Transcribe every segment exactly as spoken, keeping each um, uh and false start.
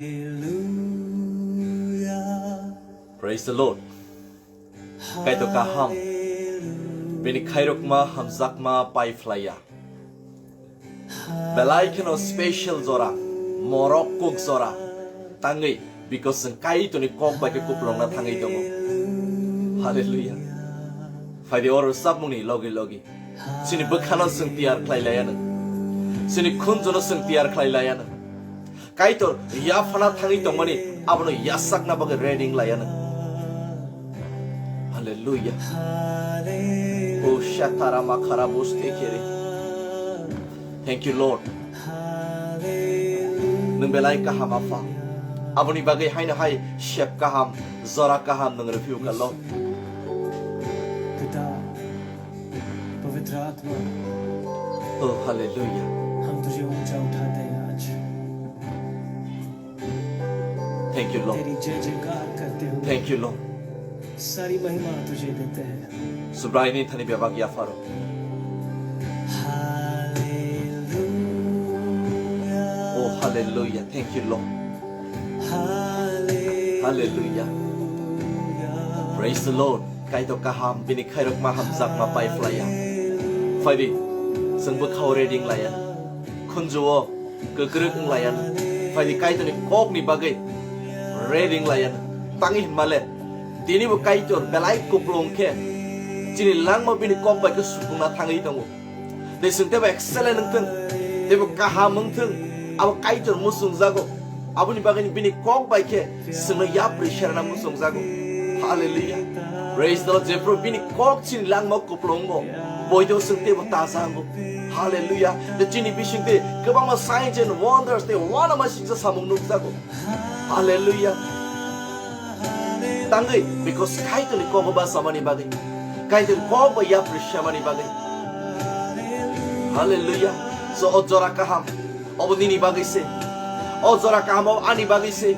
Praise the Lord. Kaitor kaham. Bini khairokma hamjakma pai phlaiya. Belai kheno special jora, morok kuk jora tangwi, because chwng Kaitorni kok bai khe kuplungna thangwi tongo. Hallelujah. Phaidi oro chapmungni logi logi. Chini bwkhano chwng tiyar khlai laiya nang. Chini khunjuno chwng tiyar khlai laiya nang. Kaitor yaphana thangwi tongmani abono yasakna bagwi ready wng laiya nang. Hallelujah. O shatara makara boste kere. Thank you, Lord. Nwng belai kaham, Apha. Aboni bagwi haino hai sep kaham, jora kaham nwng rwphio kha, Lord. पिता, पवित्र आत्मा, Oh, hallelujah. हम तुझे ऊंचा उठाते हैं आज। Thank you, Lord. तेरी जय जयकार करते हुए Thank you, Lord. सारी महिमा तुझे देते हैं। Subraini thani bebak yapharo. Oh, hallelujah. Thank you, Lord. Hallelujah. Praise the Lord. Kaitor kaham, bini khairokma hamjakma pai phlaiya. Phaidi, chwng bwkhao ready wng laiya. Khunjuo kwkrwk wng laiya. Phaidi Kaitorni kokni bagwi ready wng laiya. Tangwi hinmale, tinibo Kaitor belai kuplung khe chini langma bini kok bai khe supungna thangwi tongo. Tei chwng teibo excellent wng thung, teibo kaham wng thung, abo Kaitor muchungjago. Aboni bagwi bini kok bai khe chwngno yapri serna muchungjago. Hallelujah. Praise the Lord. Jephru bini kok chini langma kuplungo, boido chwng teibo tajango. Hallelujah. Tei chini bisingtwi kwbangma signs and wonders tei uanama singcha samung nukjago. Hallelujah. Tangwi, because Kaitorni kogo bachamani bagwi, Kaitorni kok bai yapri semani bagwi. Hallelujah. So, o jora kaham, obo nini bagwi se. O jora kaham, obo ani bagwi se.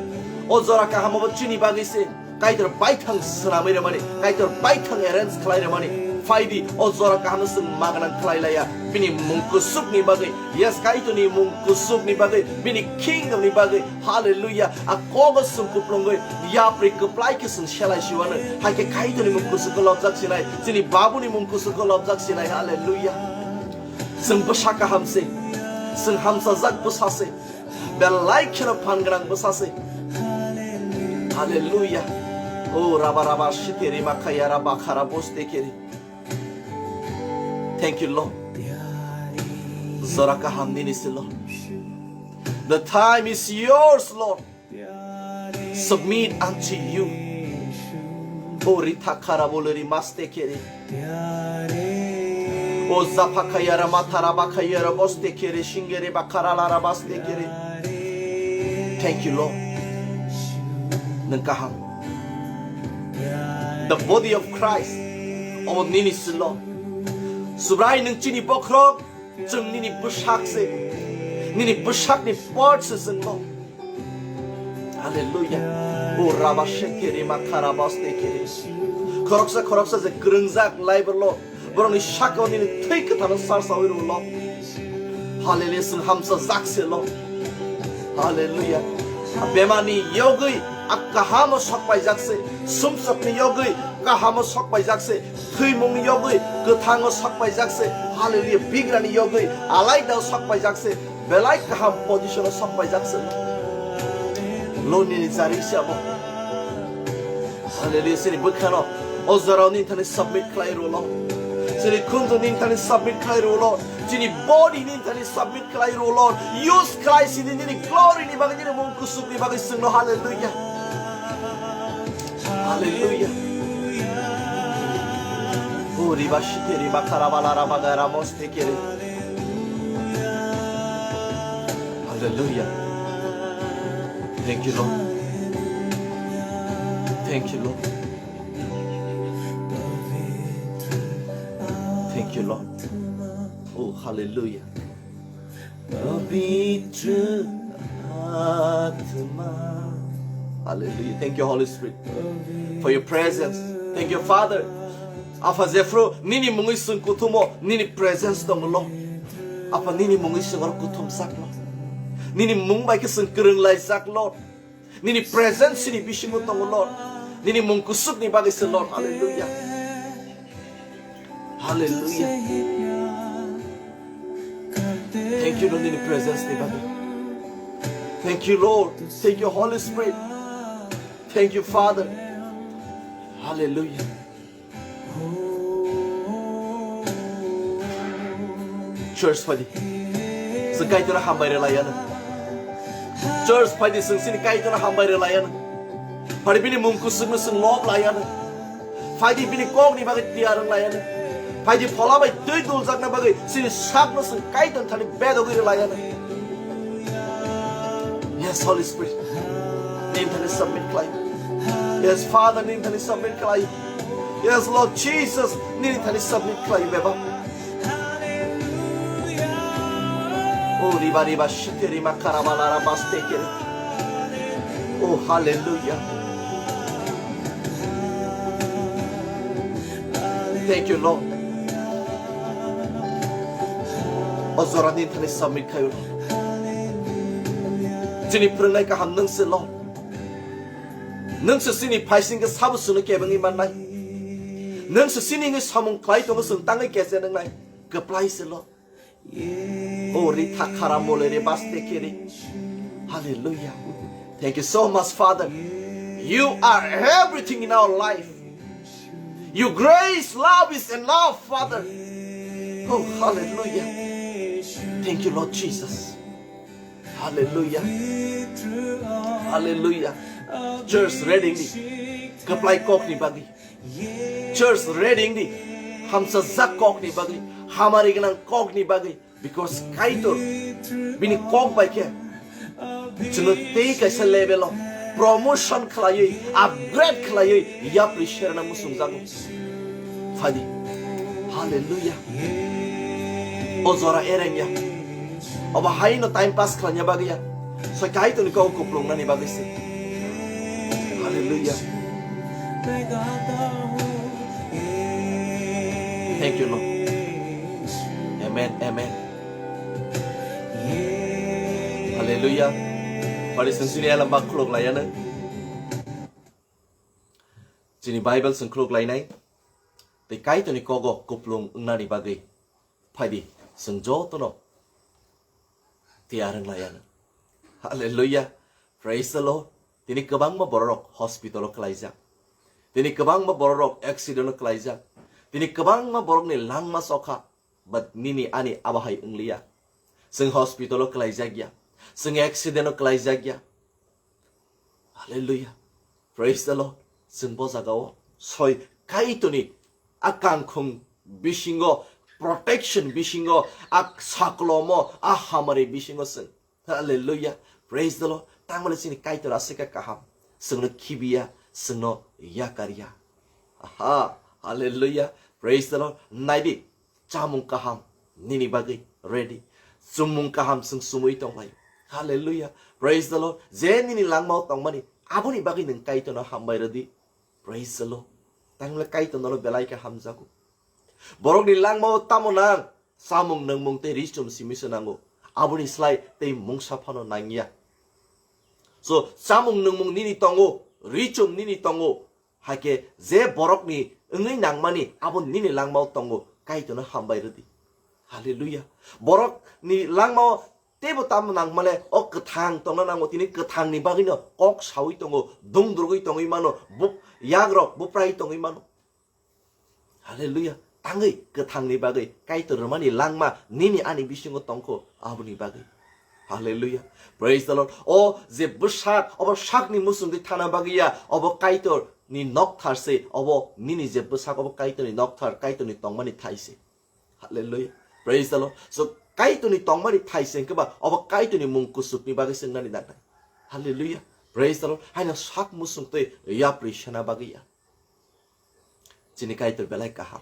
O jora kaham, obo chini bagwi se. Kaitor baithang swnamwi rwmani, Kaitor baithang arrange khlai rwmani. Phaidi, o jora kaham chwng magwnang khlai laiya. Bini mung kusukni bagwi, yes, Kaitorni mung kusukni bagwi, bini kingdomni bagwi. Hallelujah. A kogo chwng kuplungwi yapri kwplai khe chwng selai siwano. Hai khe Kaitorni mung kusukgo lobjak sinai, chini Babuni mung kusukgo lobjak sinai. Hallelujah. Chwng bwsa kaham se. Chwng hamsajak bwsa se. Belai kheno phan gwnang bwsa se. Hallelujah. O raba raba shiteri makaya raba khara boste keri. Thank you, Lord. Jora kaham nini se, Lord. The time is yours, Lord. Submit unto you. O ritha khara boleri maste keri. O zapha khayara mathara bakhayara boste kere shingere bakara lara baste kere. Thank you, Lord. Nwng kaham. The body of Christ. Obo nini se, Lord. Subrai nwng chini bokhorok, chwng nini bwsak se. Nini bwsakni part se chwng, Lord. Hallelujah. O raba shekeri ma kharabas tekeri. Khoroksa khoroksa je kwrwngjak laiborlo, borokni sakao nini thwi kwthano sarsawi rw, Lord. Hallelujah, chwng hamsajak se, Lord. Hallelujah. Bemani yogwi a kahamo sokpaijak se, sumsokni yogwi kahamo sokpaijak se, thwimungni yogwi kwthango sokpaijak se. Hallelujah. Bigrani yogwi alaidao sokpaijak se. Belai kaham position o sokpaijak se. Lo nini jari se abo. Hallelujah. Chini bwkhano o jorao nini thani submit khlai rw, Lord. Chini khunju nini thani submit khlai rw, Lord. Chini body nini thani submit khlai rw, Lord. Use khlai sini nini glory ni bagwi, nini mung kusuk ni bagwi chwngno. Hallelujah. Hallelujah. O riba shite riba karabala rabaga ramos tekere. Hallelujah. Thank you, Lord. Thank you, Lord. Thank you, Lord. Oh, hallelujah. Pavitra Atma. Hallelujah. Thank you, Holy Spirit, for your presence. Thank you, Father. Apha, jephru nini mungwi chwng kuthumo, nini presence tongo, Lord. Apha, nini mungwi chwng oro kuthumjak, Lord. Nini mung bai khe chwng kwrwnglaijak, Lord. Nini presence ni bisingo tongo, Lord. Nini mung kusuk ni bagwi se, Lord. Hallelujah. Hallelujah. Thank you, Lord, nini presence ni bagwi. Thank you, Lord. Thank you, Holy Spirit. Thank you, Father. Hallelujah. Church phaidi. Chwng Kaitorno hambai rwlaiya no. Church phaidi, chwng chini Kaitorno hambai rwlaiya no. Phaidi bini mung kusukno chwng lob laiya no. Phaidi bini kokni bagwi tiyar wng laiya no. Phaidi phola bai twi duljakna bagwi chini sakno chwng Kaitorni thani bedogwi rwlaiya no. Yes, Holy Spirit. Nini thani submit khlai. Yes, Father, nini thani submit khlai. Yes, Lord Jesus, nini thani submit khlai bebak. Oh, riba, riba, shite, rima, karabala, rabaste, kere. Oh, hallelujah. Thank you, Lord. O jora nini thani submit khayo, Lord. Chini phwrwngnai kaham nwng se, Lord. Nwng se chini phaising khe sabo chwngno kebengwi mannai. Nwng se chini wngwi samung khlai tongo, chwng tangwi kese nwngnai. Kwplai se, Lord. O ri thakhara mole re baste kere. Hallelujah. Thank you so much, Father. You are everything in our life. Your grace, love is enough, Father. Oh, hallelujah. Thank you, Lord Jesus. Hallelujah. Hallelujah. Church ready ni. Kwplai kokni bagwi. Church ready ni. Hamsajak kokni bagwi. Hamari gwnang kokni bagwi. Because Kaitor bini kok bai khe chwngno tei kaisa level o promotion khlaiwi, upgrade khlaiwi yapri serna muchungjago. Phaidi. Hallelujah. O jora ereng ya. Obo haino time pass khlaina bagwi ya. Soi Kaitorni kok kuplungnani bagwi se. Hallelujah. Thank you, Lord. Amen, amen. Hallelujah. Pari sensini alam bak khulok layana. Chini Bible seng khulok lainai. Tei Kaitorni kogo kuplung wngnani bagwi. Phaidi, seng jotono tiyar wng layana. Hallelujah. Praise the Lord. Tini kwbangma bororok hospital o kwlaijak. Tini kwbangma bororok accident o kwlaijak. Tini kwbangma borokni langma sokha. But nini ani abo hai wngliya. Chwng hospital o kwlaijak ya. Chwng accident o kwlaijak ya. Hallelujah. Praise the Lord. Chwng bo jaga o soi Kaitorni a kangkhung bisingo, protection bisingo, a saklomo, a hamari bisingo chwng. Hallelujah. Praise the Lord. Tangmani chini Kaitor aswk kaham. Chwngno khibiya, chwngno yakarya. Aha. Hallelujah. Praise the Lord. Naidi. Chamung kaham nini bagwi ready. Chumung kaham chwng sumui tonglai. Hallelujah. Praise the Lord. Je nini langmao tongmani, aboni bagwi nwng Kaitorno hambai rwdi. Praise the Lord. Tangmani Kaitorno belai khe hamjago. Borokni langmao tamo nang? Chamung nungmung tei richum simi se nango. Aboni slai tei mungsa phano nangya. So, chamung nungmung nini tongo, richum nini tongo. Haikhe je borokni wngwi nangmani abo nini langmao tongo, Kaitorno hambai rwdi. Hallelujah. Borokni langmao teibo tamo nangmale o kwthang tongna nango, tini kwthangni bagwino kok saui tongo, dungdrugwi tongwi mano, bup-, yagrok buprai tongwi mano. Hallelujah. Tangwi kwthangni bagwi Kaitor rwmani langma nini ani bisingo tongkho, aboni bagwi. Hallelujah. Praise the Lord. O je bwsak, obo sakni muchungwi thana bagwi ya, obo Kaitor ni nokthar se, obo nini je bwsak, obo Kaitor ni nokthar, Kaitor ni tongmani thai se. Hallelujah. Praise the Lord. So, Kaitor ni tongmani thai se hwnkhe ba, obo Kaitor ni mung kusuk ni bagwi se wngnani nangnai. Hallelujah. Praise the Lord. Haino sak muchung tei yapri sena bagwi ya. Chini Kaitor belai kaham.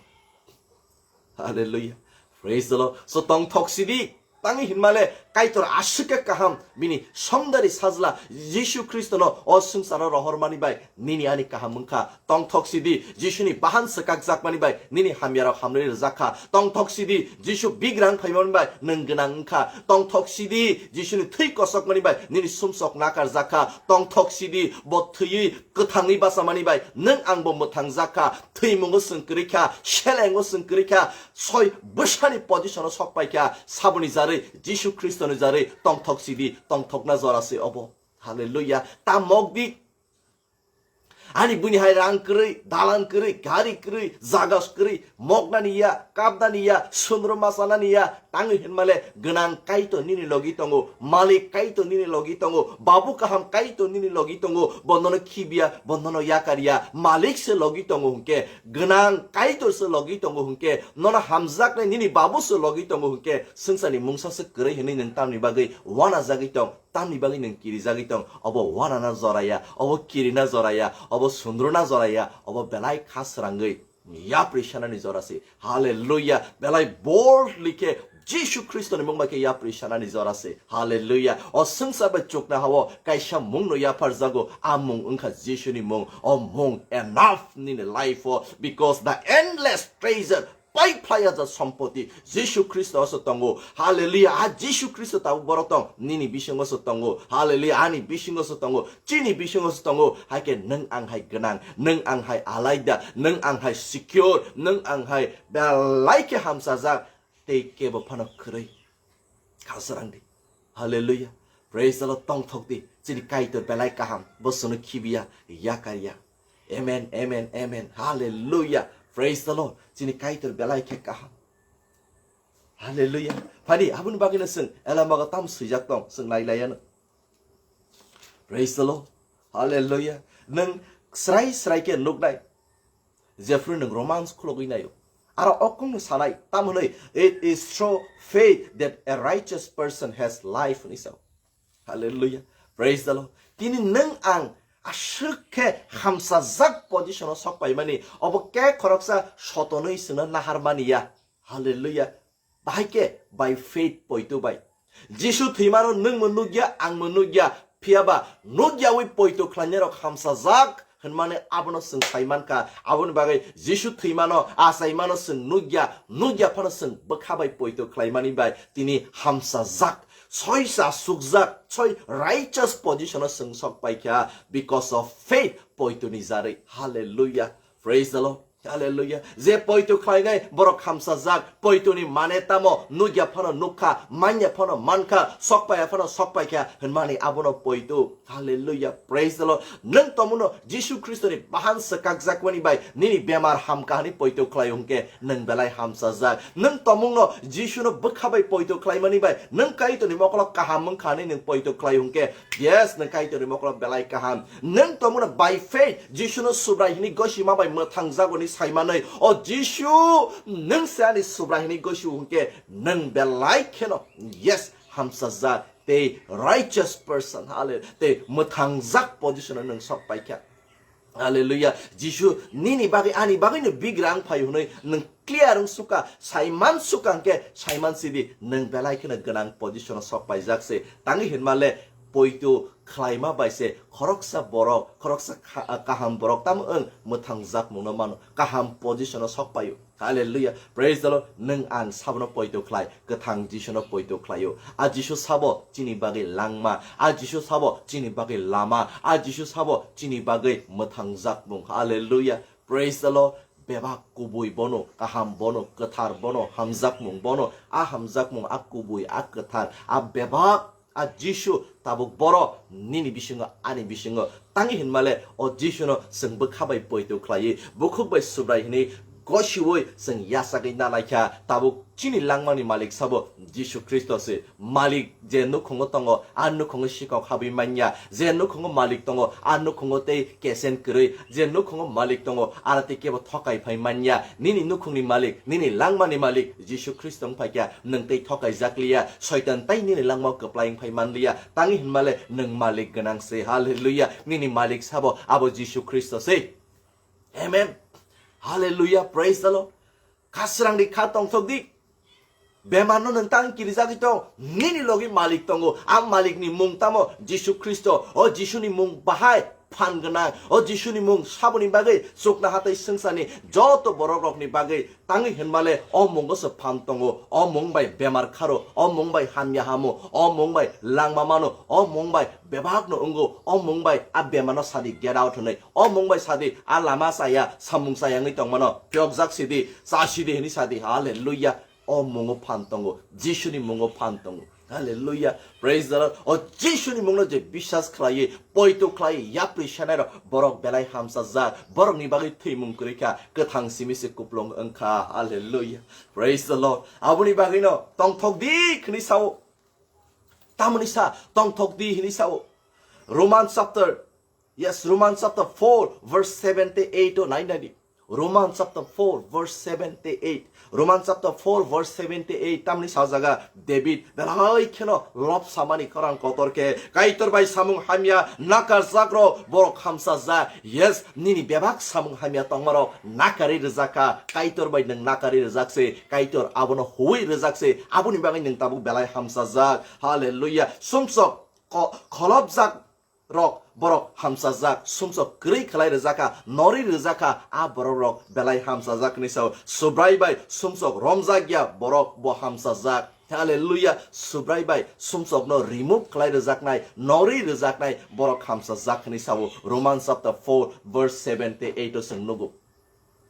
Hallelujah. Praise the Lord. So tongthok sidi. Tangwi hinmale Kaitor aswk khe kaham, bini somdari sajla Jisu Khristono o swngcharo rohormani bai nini ani kaham wngkha. Tongthok sidi, Jisuni bahan swkakjakmani bai nini hamyarok hamrwi rwjakha. Tongthok sidi, Jisu bigrang phaimani bai nwng gwnang wngkha. Tongthok sidi, Jisuni thwi kosokmani bai nini sumsok nakarjakha. Tongthok sidi, bo thwiwi kwthangwi bachamani bai nwng angbo mwthangjakha. Thwimungo chwng kwrwi kha, selengo chwng kwrwi kha, soi bwsani position-o sok pai kha, saboni jarwi, Jisu Khristoni jarwi tongthok sidi, tongthokna jora se obo. Hallelujah. Ta mok di. Ani buini hai rang kwrwi, dalan kwrwi, gari kwrwi, jaga kwrwi, moknani ya, kapnani ya, sundro masanani ya, tangwi hinmale gwnang Kaitor nini logi tongo, malik Kaitor nini logi tongo, babu kaham Kaitor nini logi tongo, bo nono khibiya, bo nono yakariya, malik se logi tongo hwnkhe, gwnang Kaitor se logi tongo hwnkhe, nono hamjaknai nini babu se logi tongo hwnkhe, swngcharni mungsa se kwrwi hwnwi nwng tamni bagwi wanajagwi tong, tamni bagwi nwng kirijagwi tong, obo wanana joraya, obo kirina joraya, obo sundruna joraya, obo belai kha srangwi yapri sanani jora se. Hallelujah. Belai boldly khe Jisu Khristoni mung bai khe yapri sanani jora se. Hallelujah. O swngchar bai chukna hao kaisa mungno yapharjago. A mung wngkha Jisuni mung. O mung enough nini life o, because the endless treasure, pai phlaiya ja sompoti Jisu Khristo se tongo. Hallelujah. A Jisu Khristo tabuk boro tong. Nini bisingo se tongo. Hallelujah. Ani bisingo se tongo. Chini bisingo se tongo, hai khe nwng ang hai gwnang, nwng ang hai alaida, nwng ang hai secure, nwng ang hai belai khe hamsajak, tei kebo phano kwrwi. Kha srang di. Hallelujah. Praise the Lord. Tongthok di. Chini Kaitor belai kaham. Bo chwngno khibiya, yakarya. Amen, amen, amen. Hallelujah. Praise the Lord. Chini Kaitor belai khe kaham. Hallelujah. Phani, aboni bagwino chwng elamago tam swijak tong, chwng nailaiyano. Praise the Lord. Hallelujah. Nwng srai srai khe nuknai. Jephru nwng Romans khulogwi naio. Aro o kongno sanai, tam hwnwi, "It is through faith that a righteous person has life," hwnwi sao. Hallelujah. Praise the Lord. Tini nwng ang aswk khe hamsajak position-o sok paimani, obo khe khoroksa sotonwi chwngno naharmani ya. Hallelujah. Bahai khe by faith poito bai. Jisu thwimano nwngmo nukya, angmo nukya, phiyaba nukyawi poito khlainai rok hamsajak hwnmani abono chwng sai mankha. Aboni bagwi Jisu thwimano, achaimano chwng nukya, nukya phano chwng bwkha bai poito khlaimani bai tini hamsajak, soi cha sukjak, soi righteous position-o chwng sok paikha because of faith poitoni jarwi. Hallelujah. Praise the Lord. Hallelujah. Je poito khlainai borok hamsajak, poitoni mane tamo nukya phano nukha, manya phano mankha, sokpaya phano sokpaikha hwnmani abono poito. Hallelujah. Praise the Lord. Nwng tomungno Jisu Khristoni bahan swkakjakmani bai nini bemar hamkha hwnwi poito khlai hwnkhe nwng belai hamsajak. Nwng tomungno Jisuno bwkha bai poito khlaimani bai nwng Kaitorni mokolo kaham wngkha hwnwi nwng poito khlai hwnkhe, yes, nwng Kaitorni mokolo belai kaham. Nwng tomungno by faith Jisuno Subrai hwnwi gosi ma bai mwthangjago hwnwi saimanwi, o Jisu, nwng se ani Subrai hwnwi gosi hwnkhe nwng belai kheno, yes, hamsajak tei righteous person, hallelujah, tei mwthangjak position-o nwng sok paikha. Hallelujah. Jisu nini bagwi, ani bagwino bigrang phai hwnwi nwng clear wng sukha, saiman sukha hwnkhe saiman sidi nwng belai kheno gwnang position-o sok paijak se. Tangwi hinmale poito khlaima bai se khoroksa borok, khoroksa kha-, kaham borok tamo wng mwthangjakmungno mano, kaham position-o sok paio. Hallelujah. Praise the Lord. Nwng ang sabono poito khlai, kwthang Jisuno poito khlaio. A Jisu sabo chini bagwi langma, a Jisu sabo chini bagwi lama, a Jisu sabo chini bagwi mwthangjakmung. Hallelujah. Praise the Lord. Bebak kubui bono, kaham bono, kwthar bono, hamjakmung bono, a hamjakmung, a kubui, a kwthar, a bebak, a Jisu tabuk boro nini bisingo, ani bisingo. Tangwi hinmale o Jisuno chwng bwkha bai poito khlaiwi, bukhuk bai Subrai hwnwi gosiwi chwng yachagwi nalaikha. Tabuk chini langmani malik sabo Jisu Khristo se. Malik je nukhungo tongo, a nukhungo sikok habwi manya. Je nukhungo malik tongo, a nukhungo tei kesen kwrwi. Je nukhungo malik tongo, aro tei kebo thokai phai manya. Nini nukhungni malik, nini langmani malik Jisu Khristo wng phaikha, nwng tei thokai jakliya. Soitan tai nini langmao kwplai wng phai manliya. Tangwi hinmale nwng malik gwnang se. Hallelujah. Nini malik sabo abo Jisu Khristo se. Amen. Hallelujah. Praise the Lord. Kha srang di, kha tongthok di. Bemarno nwng tang kirijagwi tong, nini logi malik tongo. A malikni mung tamo? Jisu Khristo. O Jisuni mung bahai phan gwnang. O Jisuni mung saboni bagwi chukna hatai swngcharni joto borokrokni bagwi tangwi hinmale o mungo se phan tongo. O mung bai bemar kharo, o mung bai hamya hamo, o mung bai langma mano, o mung bai bebakno wngo, o mung bai a bemarno sadi get out hwnwi, o mung bai sadi a lama chaya, samung chaya wngwi tongmano phiyokjak sidi, cha sidi hwnwi sadi. Hallelujah. O mungo phan tongo, Jisuni mungo phan tongo. Hallelujah. Praise the Lord. O Jisuni mungno je biswas khlaiwi, poito khlaiwi, yapri senairok borok belai hamsajak, borokni bagwi thwimung kwrwi kha, kwthang simi se kuplung wngkha. Hallelujah. Praise the Lord. Aboni bagwino tongthok di hwnwi sao. Tamoni sa, tongthok di hwnwi sao. Roman chapter Yes, Romans chapter four verse seventy-eight o nai nai di. Romans chapter four verse seventy-eight. Romans chapter four verse seventy-eight tamni sajaga David belai kheno lob samani khorang kotor khe Kaitor bai samung hamya nakarjak rok borok hamsajak. Yes, nini bebak samung hamya tongmarok nakari rwjak kha. Kaitor bai nwng nakari rwjak se, Kaitor abono huwi rwjak se, aboni bagwi nwng tabuk belai hamsajak. Hallelujah. Sumsok ko-, kholopjak rok borok hamsajak, sumsok kwrwi khlai rwjakha, norwi rwjakha, a borok rok belai hamsajak hwnwi sao. Subrai bai sumsok romjakya borok bo hamsajak. Hallelujah. Subrai bai sumsokno remove khlai rwjaknai, norwi rwjaknai borok hamsajak hwnwi sao. Romans chapter four verse seventy-eight o chwng nugo.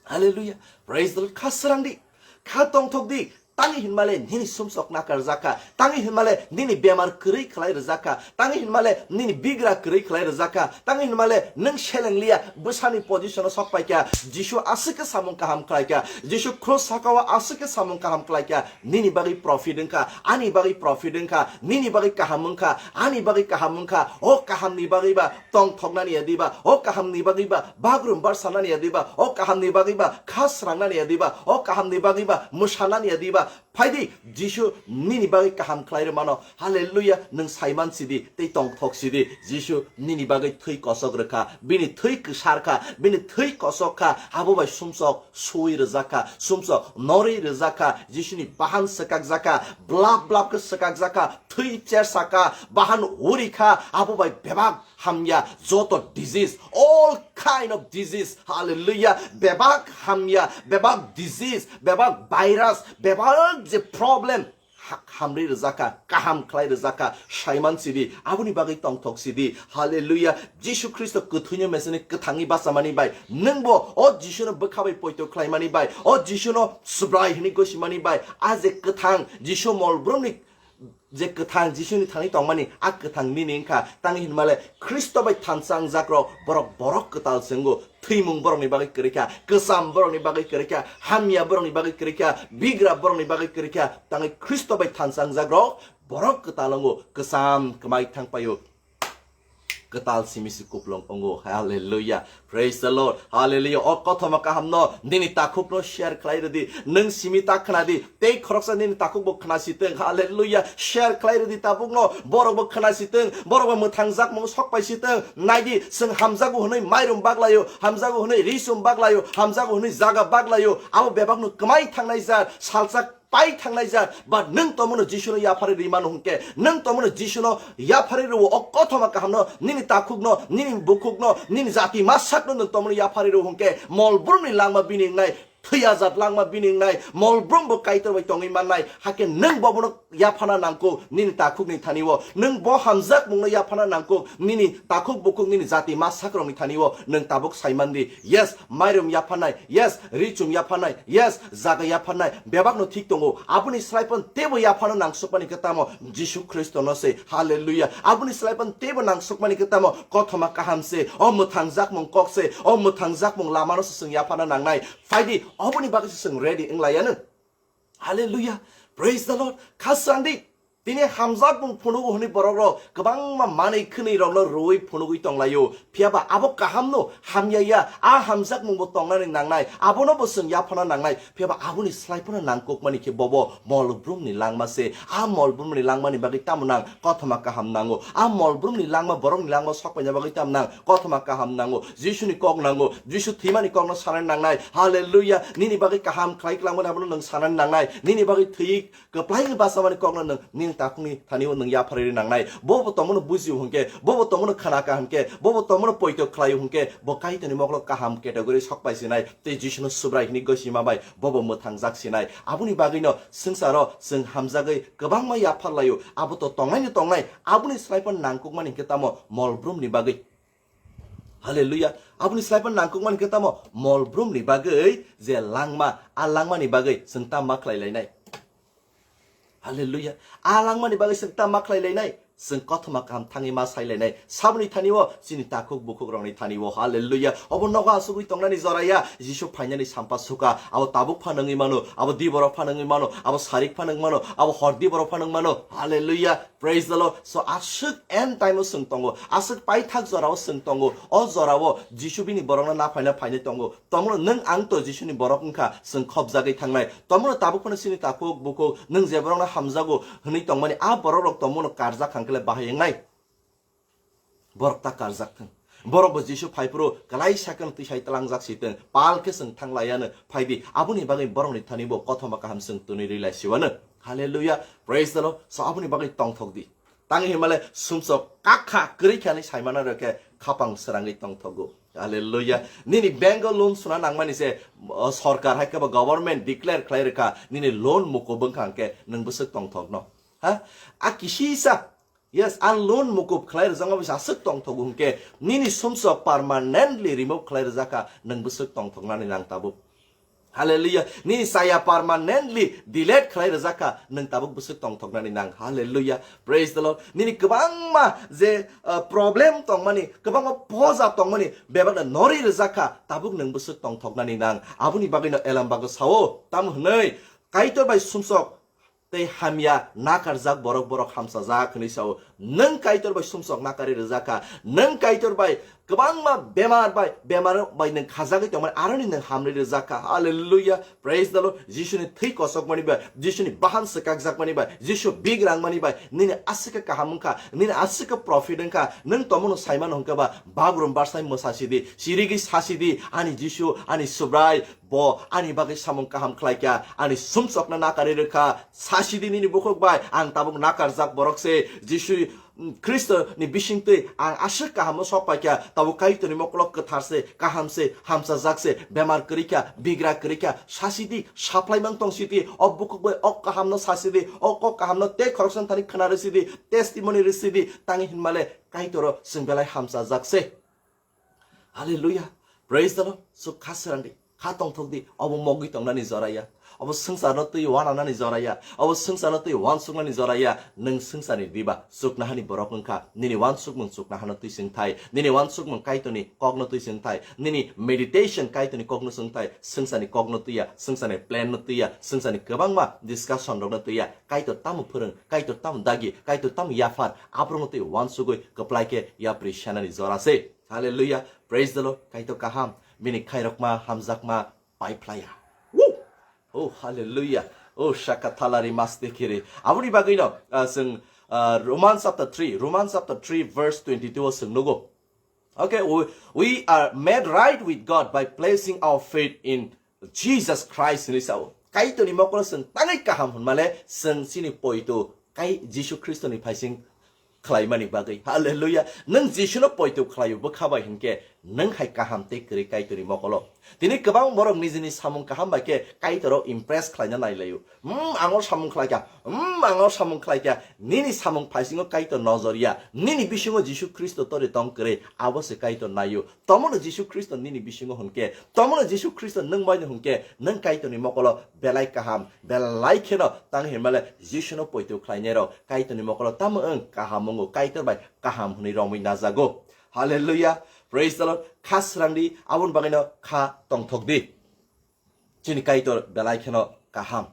Hallelujah. Praise the Lord. Kha srang di. Kha tongthok di. Tangwi hinmale nini sumsok nakarjak kha. Tangwi hinmale nini bemar kwrwi khlai rwjak kha. Tangwi hinmale nini bigra kwrwi khlai rwjak kha. Tangwi hinmale nwng seleng liya bwsani position o sok pai kha. Jisu aswk khe samung kaham khlai kha. Jisu cross saka o aswk khe samung kaham khlai kha. Nini bagwi profit wng kha. Ani bagwi profit wng kha. Nini bagwi kaham wng kha. Ani bagwi kaham wng kha. O kahamni bagwi ba tongthoknani ya diba, o kahamni bagwi ba, bagrum bar sanani ya diba, o kahamni bagwi ba, kha srangnani ya diba, o kahamni bagwi ba, mwsanani ya diba. Phaidi, Jisu nini bagwi kaham khlai rw mano. Hallelujah, nwng saiman sidi, tei tongthok sidi. Jisu nini bagwi thwi kosok rwkha, bini thwi kwsar kha, bini thwi kosok kha, abo bai sumsok sui rwjak kha, sumsok norwi rwjak kha, Jisuni bahan swkakjak kha, blap blap khe swkakjak kha, thwi chersa kha, bahan uri kha, abo bai bebak hamya joto disease, all kind of disease, hallelujah, bebak hamya, bebak disease, bebak virus, bebak je problem, ha-, hamri rwjak kha, kaham khlai rwjak kha, saiman sidi, aboni bagwi tongthok sidi, hallelujah, Jisu Khristo kwthwino meseni kwthangwi bachamani bai, nwngbo o Jisuno bwkha bai poito khlaimani bai, o Jisuno Subrai hwnwi gosimani bai, a je kwthang Jisu molbrumni je kwthang Jisuni thani tongmani, a kwthang nini wngkha. Tangwi hinmale Khristo bai thansa wngjakrok borok, borok kwtal se wngo. Thwimung borokni bagwi kwrwi kha, kwcham borokni bagwi kwrwi kha, hamya borokni bagwi kwrwi kha, bigra borokni bagwi kwrwi kha. Tangwi Khristo bai thansa wngjakrok borok kwtal wngo, kwcham kwmai thang paio. Kwtal simi si kuplung wngo. Hallelujah. Praise the Lord. Hallelujah. O kothoma kahamno nini takhukno share khlai rwdi. Nwng simi ta khna di. Tei khoroksa nini takhuk bo khna si tong. Hallelujah. Share khlai rwdi tabukno. Borok bo khna si tong. Borok bo mwthang jakmung sok pai si tong. Nai di, chwng hamjago hwnwi mairum baglaio. Hamjago hwnwi risum baglaio. Hamjago hwnwi jaga baglaio. Abo bebakno kwmai thangnai jar. Salsa pai thangnai jar, but nwng tomono Jisuno yapharwi rwi mano hwnkhe, nwng tomono Jisuno yapharwi rwo, o kothoma kahamno, nini takhukno, nini bukhukno, nini jati masakno nwng tomono yapharwi rwo hwnkhe, molbrumni langma bini wngnai, thwi ajat langma bini wngnai, molbrum bo Kaitor bai tongwi mannai, hakhe nwng bo bono yaphana nangkuk, nini takhukni thani-o, nwng bo hamjakmungno yaphana nangkuk, nini takhuk bukhuk, nini jati masakrokni thani-o, nwng tabuk saimandi, yes, mairum yaphanai, yes, richum yaphanai, yes, jaga yaphanai, bebakno thik tongo. Aboni slai phano teibo yaphano nangsukmani khe tamo? Jisu Khristono se. Hallelujah. Aboni slai phano teibo nangsukmani khe tamo? Kothoma kaham se. O mwthang jakmung kok se. O mwthang jakmung lamano se chwng yaphano nangnai. Phaidi, oboni bagwi se chwng ready wng laiya nw. Hallelujah. Praise the Lord. Kha swrang di. Tini hamjakmung phunugo hwnwi borokrok kwbangma manwi khwnwi rokno rwui phunugwi tonglaio. Phiyaba abo kahamno hamya ya, a hamjakmungbo tongnani nangnai, abono bo chwng yaphana nangnai. Phiyaba aboni slai phano nangkukmani khe bobo mol brumni langma se. A mol brumni langmani bagwi tamo nang kothoma kaham nango? A mol brumni langma, borokni langma sokpaina bagwi tamo nang kothoma kaham nango? Jisuni kok nango, Jisu thwimani kokno sanani nangnai. Hallelujah. Nini bagwi kaham khlai kwlangmani abono nwng sanani nangnai. Nini bagwi thwi kwplaini bachamani kokno nwng nini takhukni thani-o nwng yapharwi rwi nangnai. Bobo tongmano bujio hwnkhe, bobo tongmano khna ka hwnkhe, bobo tongmano poito khlaio hwnkhe, bo Kaitorni mokolo kaham category sokpai sinai, tei Jisuno Subrai hwnwi gosima bai bobo mwthangjak sinai. Aboni bagwino swngcharo chwng hamjagwi kwbangma yaphar laio. Abo to tongnaino tongnai, aboni slai phano nangkukmani hwnkhe tamo mol brumni bagwi. Hallelujah. Aboni slai phano nangkukmani hwnkhe tamo mol brumni bagwi je langma, a langmani bagwi chwng tamo ma khlai lainai. Hallelujah. A langmani bagwi chwng ta ma khlai lainai? Chwng kothoma kaham thangwi ma sai lainai. Saboni thani-o, chini takhuk bukhuk rokni thani-o. Hallelujah. Obo nogo asugwi tongnani jora ya. Jisu phainani sampa suka. Abo tabuk phano wngwi mano. Abo di borok phano wngwi mano. Abo sarik phano wngwi mano. Abo hor di borok phano wngwi mano. Hallelujah. Praise the Lord. So aswk end time-o chwng tongo. Aswk paithak jora-o chwng tongo. O jora-o Jisu bini borokno naphaina phainai tongo. Tomono nwng ang to Jisuni borok wngkha, chwng khopjagwi thangnai. Tomono tabuk phano chini takhuk bukhuk, nwng je borokno hamjago hwnwi tongmani, a borokrok tomono karjak hwnkhe le bahai wngnai? Borok ta karjak thung. Borok bo Jisu phai phuru kwlai sakeno twi sai tlangjak si thung. Pal khe chwng thang laiya no phai di. Aboni bagwi borokni thani bo kothoma kaham chwng twnwi rwi lai siwano. Hallelujah. Praise the Lord. So aboni bagwi tongthok di. Tang hinmale sumsok kakha kwrwi khe ani saimano rw khe khapang srangwi tongthogo. Hallelujah. Nini bank o loan suna nangmani se, o, sorkar hai khe bo government declare khlai rwkha nini loan mukup wngkha hwnkhe nwng bwswk tongthokno. Ha? A kisisa. Yes, a loan mukup khlai rwjakma bisa aswk tongthogo hwnkhe nini sumsok permanently remove khlai rwjakha nwng bwswk tongthoknani nang tabuk. Hallelujah. Nini saya permanently delete khlai rwjakha, nwng tabuk bwswk tongthoknani nang. Hallelujah. Praise the Lord. Nini kwbangma je, uh, problem tongmani, kwbangma poja tongmani, bebakno nori rwjakha, tabuk nwng bwswk tongthoknani nang. Aboni bagwino Elam bago sao, tamo hwnwi, Kaitor bai sumsok tei hamya nakarjak borok, borok hamsajak hwnwi sao. Nwng Kaitor bai sumsok nakari rwjakha. Nwng Kaitor bai kwbangma bemar bai, bemar bai nwng khajagwi tongmani aroni nwng hamri rwjakha. Hallelujah. Praise the Lord. Jisuni thwi kosokmani bai, Jisuni bahan swkakjakmani bai, Jisu bigrangmani bai nini aswk kaham wngkha, nini aswk profit wngkha. Nwng tomono saimano hwnkhe ba bagrum barsai mwsasidi, sirigwi sasidi, ani Jisu, ani Subrai, Bo ani bagwi samung kaham khlai kha, ani sumsokno nakari rwkha. Sasidi nini bukhuk bai, ang tabuk nakarjak borok se. Jisu, mm, Khristo ni bisingtwi ang aswk kaham sok pai kha, tabuk Kaitorni mokolo kwthar se, kaham se, hamsajak se, bemar kwrwi kha, bigra kwrwi kha. Sasidi, saplai mang tong sidi, o bukhuk bai o kahamno sasidi, o kok kahamno tei khoroksa thani khna rwsidi, testimony rwsidi, tang hinmale Kaitoro chwng belai hamsajak se. Hallelujah. Praise the Lord. So kha srang di, kha tongthok di, obo mogwi tongnani jora ya. Obo swngcharno twi wananani jora ya. Obo swngcharno twi wansuknani jora ya. Nwng swngcharni diba chuknahani borok wngkha. Nini wansukmung chuknahano twi chwngthai. Nini wansukmung Kaitorni kokno twi chwngthai. Nini meditation Kaitorni kokno chwngthai. Swngcharni kokno twi ya. Swngcharni plan no twi ya. Swngcharni kwbangma discussion rokno twi ya. Kaitor tamo phwrwng, Kaitor tamo dagi, Kaitor tamo yaphar, aborokno twi wansugwi kwplai khe yapri sanani jora se. Hallelujah. Praise the Lord. Kaitor kaham. Bini khairokma, hamjakma, pai phlaya. Woo! Oh, hallelujah. Oh, shakathalari mastekiri. Aboni bagwino, ah, chwng, ah, Romans chapter three, Romans chapter three verse twenty-two o chwng nugo. Okay, we, we are made right with God by placing our faith in Jesus Christ hinwi sao. Kaitorni mokolo chwng tangwi kaham hwnmale chwng chini poito kai Jisu Khristoni phaising khlaimani bagwi. Hallelujah. Nwng Jisuno poito khlaio bwkha bai hinkhe nwng hai kaham tei kwrwi Kaitorni mokolo. Tini kwbang borok nijini samung kaham bai khe Kaitoro impress khlaina nailaio. Hmm, ang o samung khlai kha. Hmm, ang o samung khlai kha. Nini samung phaisingo Kaitor nojor ya. Nini bisingo Jisu Khristo tori tong kwrwi. Abo se Kaitor naio. Tomono Jisu Khristo nini bisingo hwnkhe, tomono Jisu Khristo nwng bai no hwnkhe, nwng Kaitorni mokolo belai kaham, belai kheno tang hinmale Jisuno poito khlainai rok Kaitorni mokolo tamo wng kaham wngo, Kaitor bai kaham hwnwi romwi najago. Hallelujah. Praise the Lord. Kha srang di, aboni bagwino kha tongthok di. Chini Kaitor belai kheno kaham.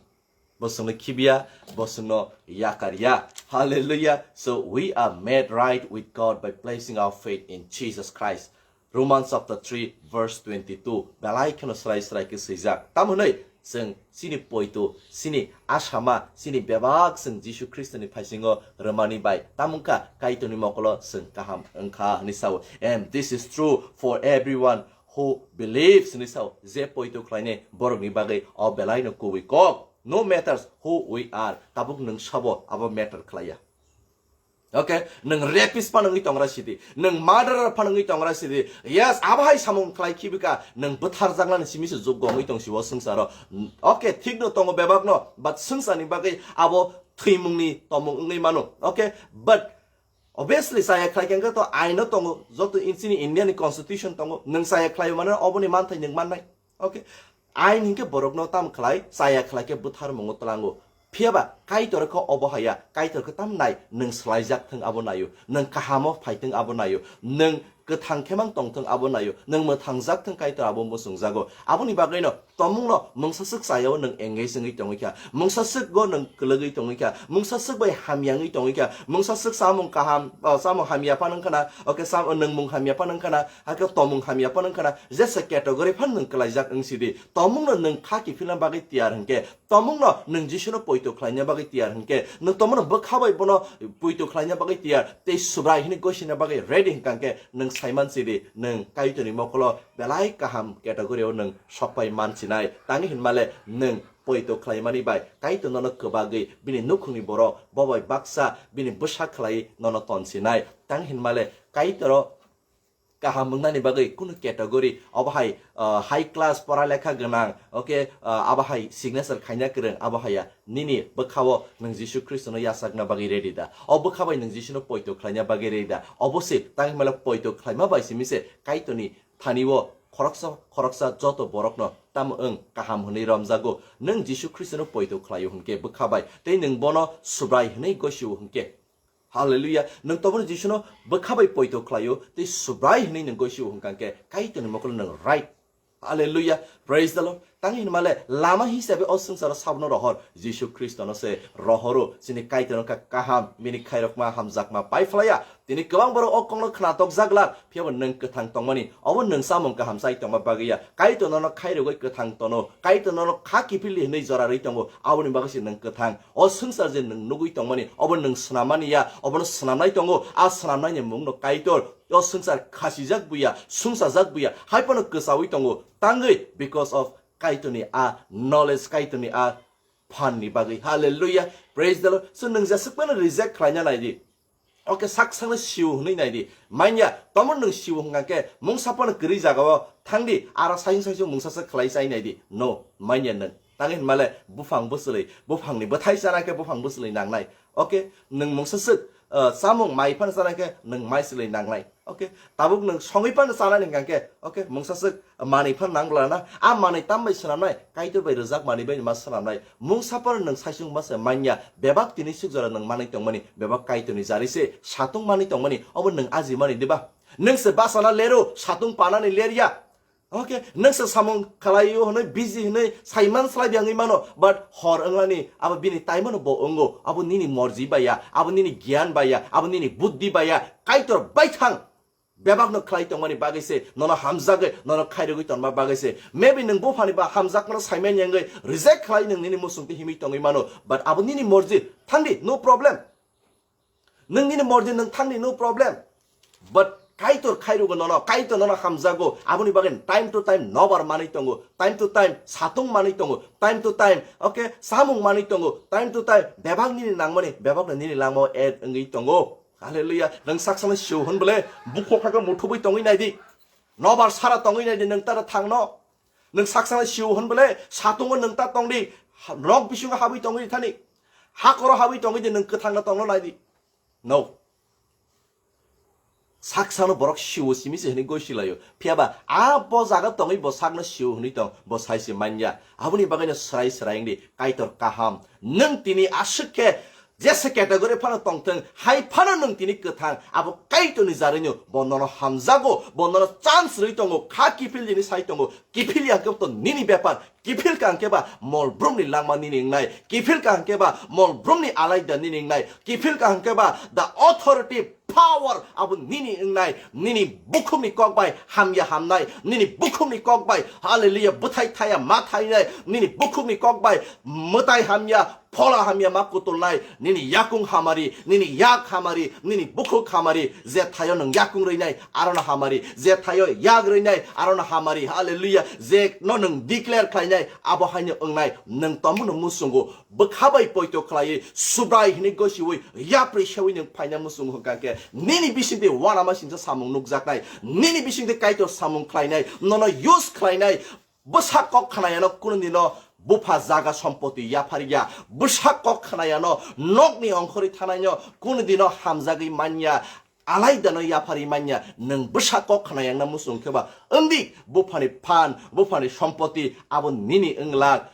Bo chwngno khibiya, bo chwngno yakarya. Hallelujah. So we are made right with God by placing our faith in Jesus Christ. Romans chapter three verse twenty-two. Belai kheno srai srai khe swijak. Tamo hwnwi chwng chini poito, chini asama, chini bebak chwng Jisu Khristoni phaisingo rwmani bai. Tamo wngkha Kaitorni mokolo chwng kaham wngkha hwnwi sao. And this is true for everyone who believes hwnwi sao. Je poito khlainai borokni bagwi o belaino kubui kok. No matters who we are. Tabuk nwng sabo abo matter khlaiya. Okay, nwng rapist phano wngwi tongra sidi, nwng murderer phano wngwi tongra sidi. Yes, abo hai samung khlai khibika, nwng bwtharjaknani simi se jukgo wngwi tong sibo swngcharo. Okay, thikno tongo bebakno, but swngcharni bagwi abo thwimungni tomung wngwi mano. Okay, but obviously chaya khlai khe to aino tongo, joto in-, chini India ni constitution tongo, nwng chaya khlai mano oboni manthai nwng mannai. Okay, ain hinkhe borokno tam khlai, chaya khlai khe bwtharmungo tlango. Phiyaba Kaitor khe obo haya, Kaitor khe tam nai, nwng swlaijak thung abo naio, nwng kahamo phai thung abo naio, nwng kwthang khemang tong thung abo naio, nwng mwthangjak thung Kaitor abo muchungjago. Aboni bagwino tomungno mungsa swk chayao nwng engage wngwi tongwi kha, mungsa swkgo nwng kwlwgwi tongwi kha, mungsa swk bai hamya wngwi tongwi kha, mungsa swk samung kaham, ah, samung hamya phano wngkhana, okay, sam-, nwng mung hamya phano wngkhana, hakhe tomung hamya phano wngkhana, jesa category phano nwng kwlaijak wngsidi. Tomungno nwng kha kiphilna bagwi tiyar hwnkhe, tomungno nwng Jisuno poito khlaina bagwi tiyar hwnkhe, nwng tomungno bwkha bai bono poito khlaina bagwi tiyar, tei Subrai hwnwi gosina bagwi ready hwnkha hwnkhe, nwng saiman sidi, nwng Kaitorni mokolo belai kaham category o nwng sokpai mansinai. Tangwi hinmale nwng poito khlaimani bai Kaitor nono kwbagwi bini nukhungni borok, bo bai baksa bini bwsa khlai nono tonsinai. Tangwi hinmale Kaitoro kaham wngnani bagwi kunu category, obo hai, ah, high class pora lekha gwnang, okay, ah, abo hai signature khaina kwrwng, abo haiya nini bwkhao nwng Jisu Khristono yachakna bagwi ready da? O bwkha bai nwng Jisuno poito khlaina bagwi ready da? Obo se, tangwi hinmale poito khlaima bai simi se Kaitorni thani o khoroksa khoroksa joto borokno tamo wng kaham hwnwi romjago. Nwng Jisu Khristono poito khlaio hwnkhe bwkha bai, tei nwng bono Subrai hwnwi gosio hwnkhe, Hallelujah. Nwng tobono Jisuno bwkha bai poito khlaio, tei Subrai hwnwi nwng gosio hwnkha hwnkhe Kaitorni mokolo nwng right. Hallelujah. Praise the Lord. Tangwi hinmale lama hisabe o swngcharo sabono rohor. Jisu Khristono se rohoro. Chini Kaitor wngkha kaham, bini khairokma hamjakma pai phlaiya. Tini kwbang borok o kokno khnatok jak glak, phiyabo nwng kwthang tongmani, obo nwng samung kaham chai tongma bagwi ya. Kaitor nono khairogwi kwthang tono, Kaitor nono kha kiphildi hwnwi jora rwi tongo, aboni bagwi se nwng kwthang. O swngchar je nwng nugwi tongmani, obo nwng swnammani ya, obono swnamnai tongo. A swnamnaini mungno Kaitor. O swngchar khasijak buya, sungsajak buya, hai phano kwchaui tongo, tangwi because of Kaitorni a knowledge, Kaitorni a phan ni bagwi. Hallelujah. Praise the Lord. So nwng jeswk phano reject khlaina naidi. Okay, sak sakno siu hwnwi naidi. Manya, tomon nwng siu hwnkha khe mungsa phano kwrwi jagao thangdi, aro saisung saisung mungsa se khlai chai naidi. No, manya nwng. Tangwi hinmale buphang bwchwlwi, buphangni bwthai chana khe buphang bwchwlwi nangnai. Okay, nwng mungsa swk, ah, chamung mai phano chana khe nwng mai chwlwi nangnai. Okay, tabuk nwng songwi phano chanani hwnkha khe, okay, mungsa swk manwi phano nang glana. A manwi tam bai swnamnai, Kaitor bai rwjak manwi bai ma swnamnai. Mungsa phano nwng saisung ma se manya, bebak tini swk jora nwng manwi tongmani, bebak Kaitorni jari se satung manwi tongmani, obo nwng aji mani diba? Nwng se bachana lero, satung panani lerya. Okay, nwng se samung khlaio hwnwi, busy hwnwi, saiman slai byangwi mano, but hor wnglani abo bini time no bo wngo, abo nini morji baya, abo nini gyan baya, abo nini buddhi baya, Kaitor baithang bebak no khlai tongmani bagwi se, nono hamjagwi, nono khairogwi tonma bagwi se. Maybe nwng buphani ba hamjakmano saimanya wngwi reject khlai nwng nini muchungtwi himwi tongwi mano, but abo nini morji, thangdi, no problem. Nwng nini morji nwng thangdi, no problem. But Kaitor khairugo nono, Kaitor nono hamjago. Aboni bagwi time to time nobar manwi tongo, time to time satung manwi tongo, time to time, okay, samung manwi tongo, time to time bebak nini nangmani, bebak no nini langmao add wngwi tongo. Hallelujah. Nwng saksano siu hwn bole, bukhok hakhe muthubwi tongwi naidi. Nobar sara tongwi naidi nwng tara thangno. Nwng saksano siu hwn bole, satungo nwng ta tongdi, ha-, nok bisingo habwi tongwi thani. Hakoro habwi tongwi di nwng kwthangno tongno naidi. No. Saksano borok siwo simi se hwnwi goi silaio. Phiyaba a bo jaga tongwi bo sakno siwo hwnwi tong, bo sai se manya. Aboni bagwino swrai swrai wngdi, Kaitor kaham. Nwng tini aswk khe jesa category phano tongthwng, hai phano nwng tini kwthang, abo Kaitorni jarino bo nono hamjago, bo nono chance rwi tongo, kha kiphil jini sai tongo, kiphil ya khe to nini bepar, kiphil ka hwnkhe ba mol brumni langma nini wngnai, kiphil ka hwnkhe ba mol brumni alaida nini wngnai, kiphil ka hwnkhe ba the authority power abo nini wngnai, nini bukhukni kok bai hamya hamnai, nini bukhukni kok bai, hallelujah, bwthai thaya ma thainai, nini bukhukni kok bai mwtai hamya, phola hamya ma kutulnai, nini yakung hamari, nini yak hamari, nini bukhuk hamari, je thaio nwng yakung rwinai, arono hamari, je thaio yak rwinai, arono hamari, hallelujah, je no nwng declare khlainai, abo haino wngnai, nwng tomono musungo, bwkha bai poito khlaiwi, Subrai hinwi gosiwi, yapri sewi nwng phaina muchungo hwnkha khe, nini bisingtwi uanama singsa samung nukjaknai, nini bisingtwi Kaitor samung khlainai, nono use khlainai, bwsa kok khnayano kunu dino bupha jaga sompoti yapharya, bwsa kok khnayano nokni ongkhorwi thanaino kunu dino hamjagwi manya, alaidano yapharwi manya, nwng bwsa kok khnayangna muchung khe ba, wngdi buphani phan, buphani sompoti abo nini wnglak.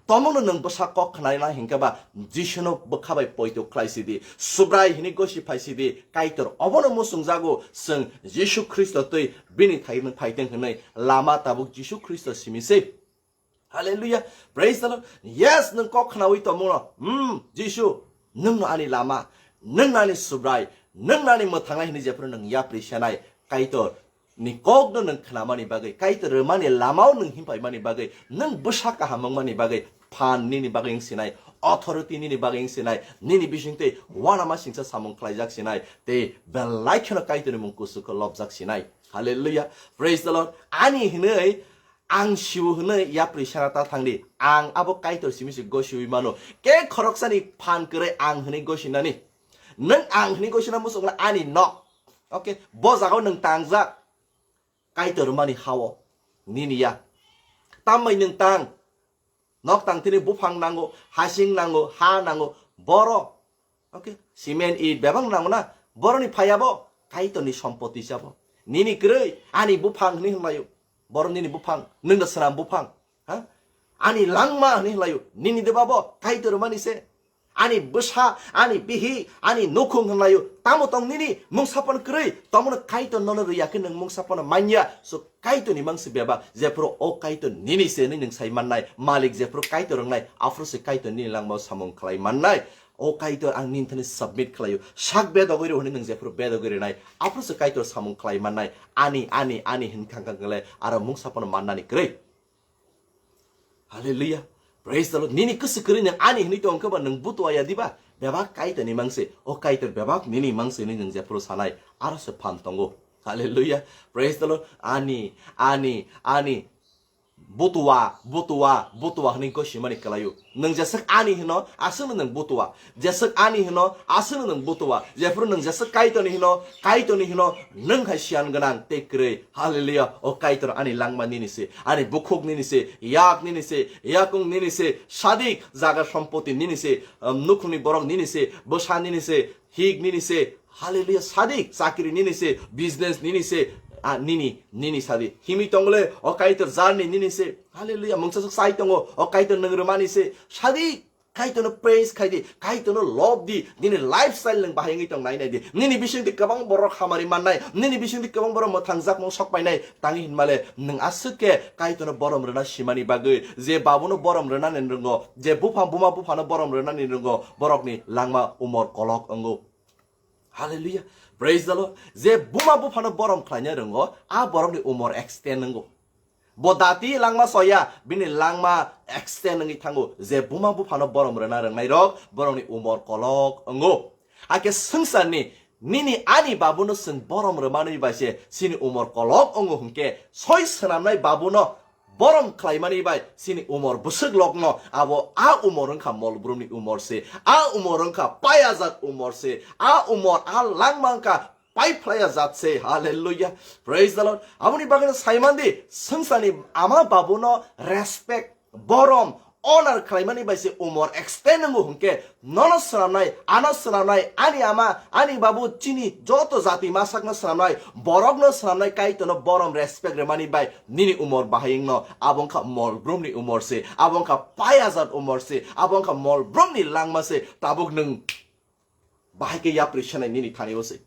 Tomono nwng bwsa kok khnaina hinkhe ba Jisuno bwkha bai poito khlai sidi, Subrai hinwi gosi phai sidi, Kaitor obono muchungjago, chwng Jisu Khristo twi bini thai nwng phaiteng hwnwi lama tabuk Jisu Khristo simi se. Hallelujah. Praise the Lord. Yes, nwng kok khnawi tomono. Hmm, Jisu, nwngno ani lama, nwngno ani Subrai, nwngno ani mwthangnai hinwi jephru nwng yapri sanai. Kaitor ni kokno nwng khnamani bagwi, Kaitor rwmani lamao nwng himpaimani bagwi, nwng bwsa kaham wngmani bagwi, phan nini bagwi wng sinai, authority nini bagwi wng sinai, nini bisingtwi uanama singsa samung khlaijak sinai, tei belai kheno Kaitorni mung kusuko lobjak sinai. Hallelujah. Praise the Lord. Ani hinwi ang siu hwnwi yapri sana ta thangdi. Ang abo Kaitor simi se gosiwi mano. Ke khoroksani phan kwrwi ang hwnwi gosinani. Nwng ang hwnwi gosina muchungla ani nok. Okay, bo jagao nwng tangjak. Kaitor mani hao. Nini ya. Tambai nwng tang. Nok tangthini buphang nango, hasing nango, ha nango, boro. Okay, cement it bebak nango na, boroni phaiya bo, Kaitorni sompoti sabo. Nini kwrwi, ani buphang hwnwi hwnlaio. Boro nini buphang, nwngno swnam buphang. Ha? Ani langma hwnwi hwnlaio. Nini deba bo, Kaitor mani se. Ani bwsa, ani bihi, ani nukhung hwnlaio. Tamo tong nini, mungsa phano kwrwi, tomono Kaitor nono rwya khe nwng mungsa phano manya. So, Kaitorni mangsi bebak, jephuru o Kaitor nini se hwnwi nwng sai mannai, malik jephuru Kaitor wngnai, aphuru se Kaitor nini langmao samung khlai mannai. O Kaitor ang nini thani submit khlaio, sak bedogwi rw hwnwi nwng jephuru bedogwi rwnai, aphuru se Kaitor samung khlai mannai, ani, ani, ani hwn khang khang khle aro mungsa phano mannani kwrwi. Hallelujah. Praise the Lord. Nini kwswk kwrwi nwng ani hwnwi tong khe ba nwng butua ya diba? Bebak Kaitorni mangsi. O Kaitor bebak nini mangsi hwnwi nwng jephuru sanai. Aro se phan tongo. Hallelujah. Praise the Lord. Ani, ani, ani. Butua, butua, butua hwnwi gosimani kwlaio. Nwng jeswk ani hwno, aswkno nwng butua. Jeswk ani hwno, aswkno nwng butua. Jephuru nwng jeswk Kaitorni hwno, Kaitorni hwno, nwng hai siyan gwnang tei kwrwi. Hallelujah. O Kaitor ani langma nini se, ani bukhuk nini se, yak nini se, yakung nini se, sadik jaga sompoti nini se, um, nukhungni borok nini se, bwsa nini se, hik nini se. Hallelujah. Sadik chakri nini se, business nini se, ah, nini, nini sadi. Himi tongle, o Kaitor jarni nini se. Hallelujah. Mungsa sok sai tongo, o Kaitor nwng rwmani se. Sadik. Kaitorno praise khai di, Kaitorno love di, nini lifestyle nwng bahai wngwi tong nai nai di. Nini bisingtwi kwbang borok hamari mannai, nini bisingtwi kwbang borok mwthangjakmung sok painai, tangwi hinmale nwng aswk khe Kaitorno borom rwna simani bagwi, je babuno borom rwnani rwngo, je bupha buma buphano borom rwnani rwngo, borokni langma umor kolok wngo. Hallelujah. Praise the Lord. Je buma buphano borom khlaina rwngo, a borokni umor extend wngo. Bo dati langma soya, bini langma extend wngwi thango. Je buma buphano borom rwna rwngnai rok, borokni umor kolok wngo. Hakhe swngcharni nini ani babuno chwng borom rwmani bai se chini umor kolok wngo hwnkhe, soi swnamnai babuno borom khlaimani bai chini umor bwswk lokno, abo a umor wngkha mol brumni umor se, a umor wngkha payajak umor se, a umor a langma wngkha pai phlaiya jat se. Hallelujah. Praise the Lord. Aboni bagwi no sai mandi, swngcharni ama babuno respect, borom, honor khlaimani bai se umor extend wngo hwnkhe, nono swnamnai, ano swnamnai, ani ama, ani babu, chini joto jati masakno swnamnai, borokno swnamnai, Kaitorno borom respect rwmani bai nini umor bahai wngno, abo wngkha mol brumni umor se, abo wngkha pai hajar umor se, abo wngkha mol brumni langma se, tabuk nwng Bahai khe yapri senai nini thani o se.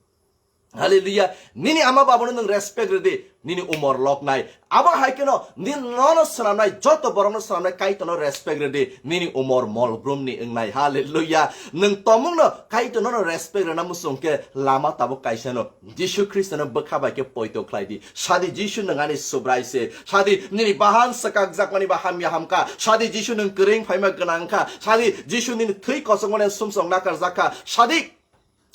Hallelujah. Nini ama babono nwng respect rwdi, nini umor loknai. Abo hai kheno nini nono swnamnai, joto borokno swnamnai Kaitorno respect rwdi, nini umor molbrumni wngnai. Hallelujah. Nwng tomungno Kaitorno respect rwna muchung khe lama tabuk kaisano. Jisu Khristono bwkha bai khe poito khlai di. Sadi Jisu nwng ani Subrai se. Sadi nini bahan swkakjakmani ba hamya hamkha. Sadi Jisu nwng kwrwng phaima gwnang kha. Sadi Jisu nini thwi kosokmani sumsok nakarjak kha. Sadi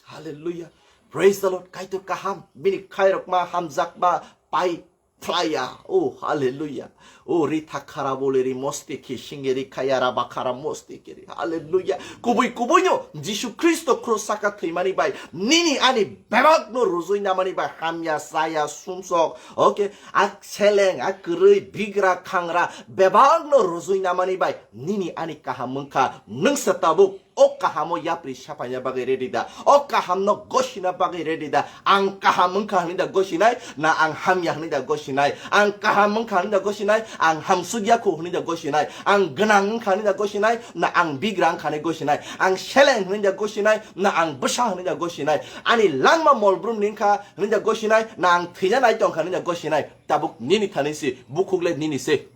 Hallelujah. Praise the Lord. Kaitor kaham. Bini khairokma hamjakma pai phlaiya. Oh, hallelujah. Oh, ri thakhara bole ri mosti ki singeri khaya ra bakhara mosti kiri. Hallelujah. Kubui kubuino Jisu Kristo krus saka thwimani bai nini ani bebakno rujui namani bai hamya saya sumsok. Okay. A seleng, a kwrwi, bigra, khangra bebakno rujui namani bai nini ani kaham wngkha. Nwngsa tabuk o kahamo yapri sapaina bagwi ready da? O kahamno gosina bagwi ready da? Ang kaham wngkha hwnwi da gosinai, na ang hamya hwnwi da gosinai? Ang kaham wngkha hwnwi da gosinai, ang hamsukya kho hwnwi da gosinai? Ang gwnang wngkha hwnwi da gosinai, na ang bigra wngkha hwnwi gosinai? Ang seleng hwnwi da gosinai, na ang bwsa hwnwi da gosinai? Ani langma molbrumni wngkha hwnwi da gosinai, na ang thwina nai tongkha hwnwi da gosinai? Tabuk nini thani se, bukhuk le nini se.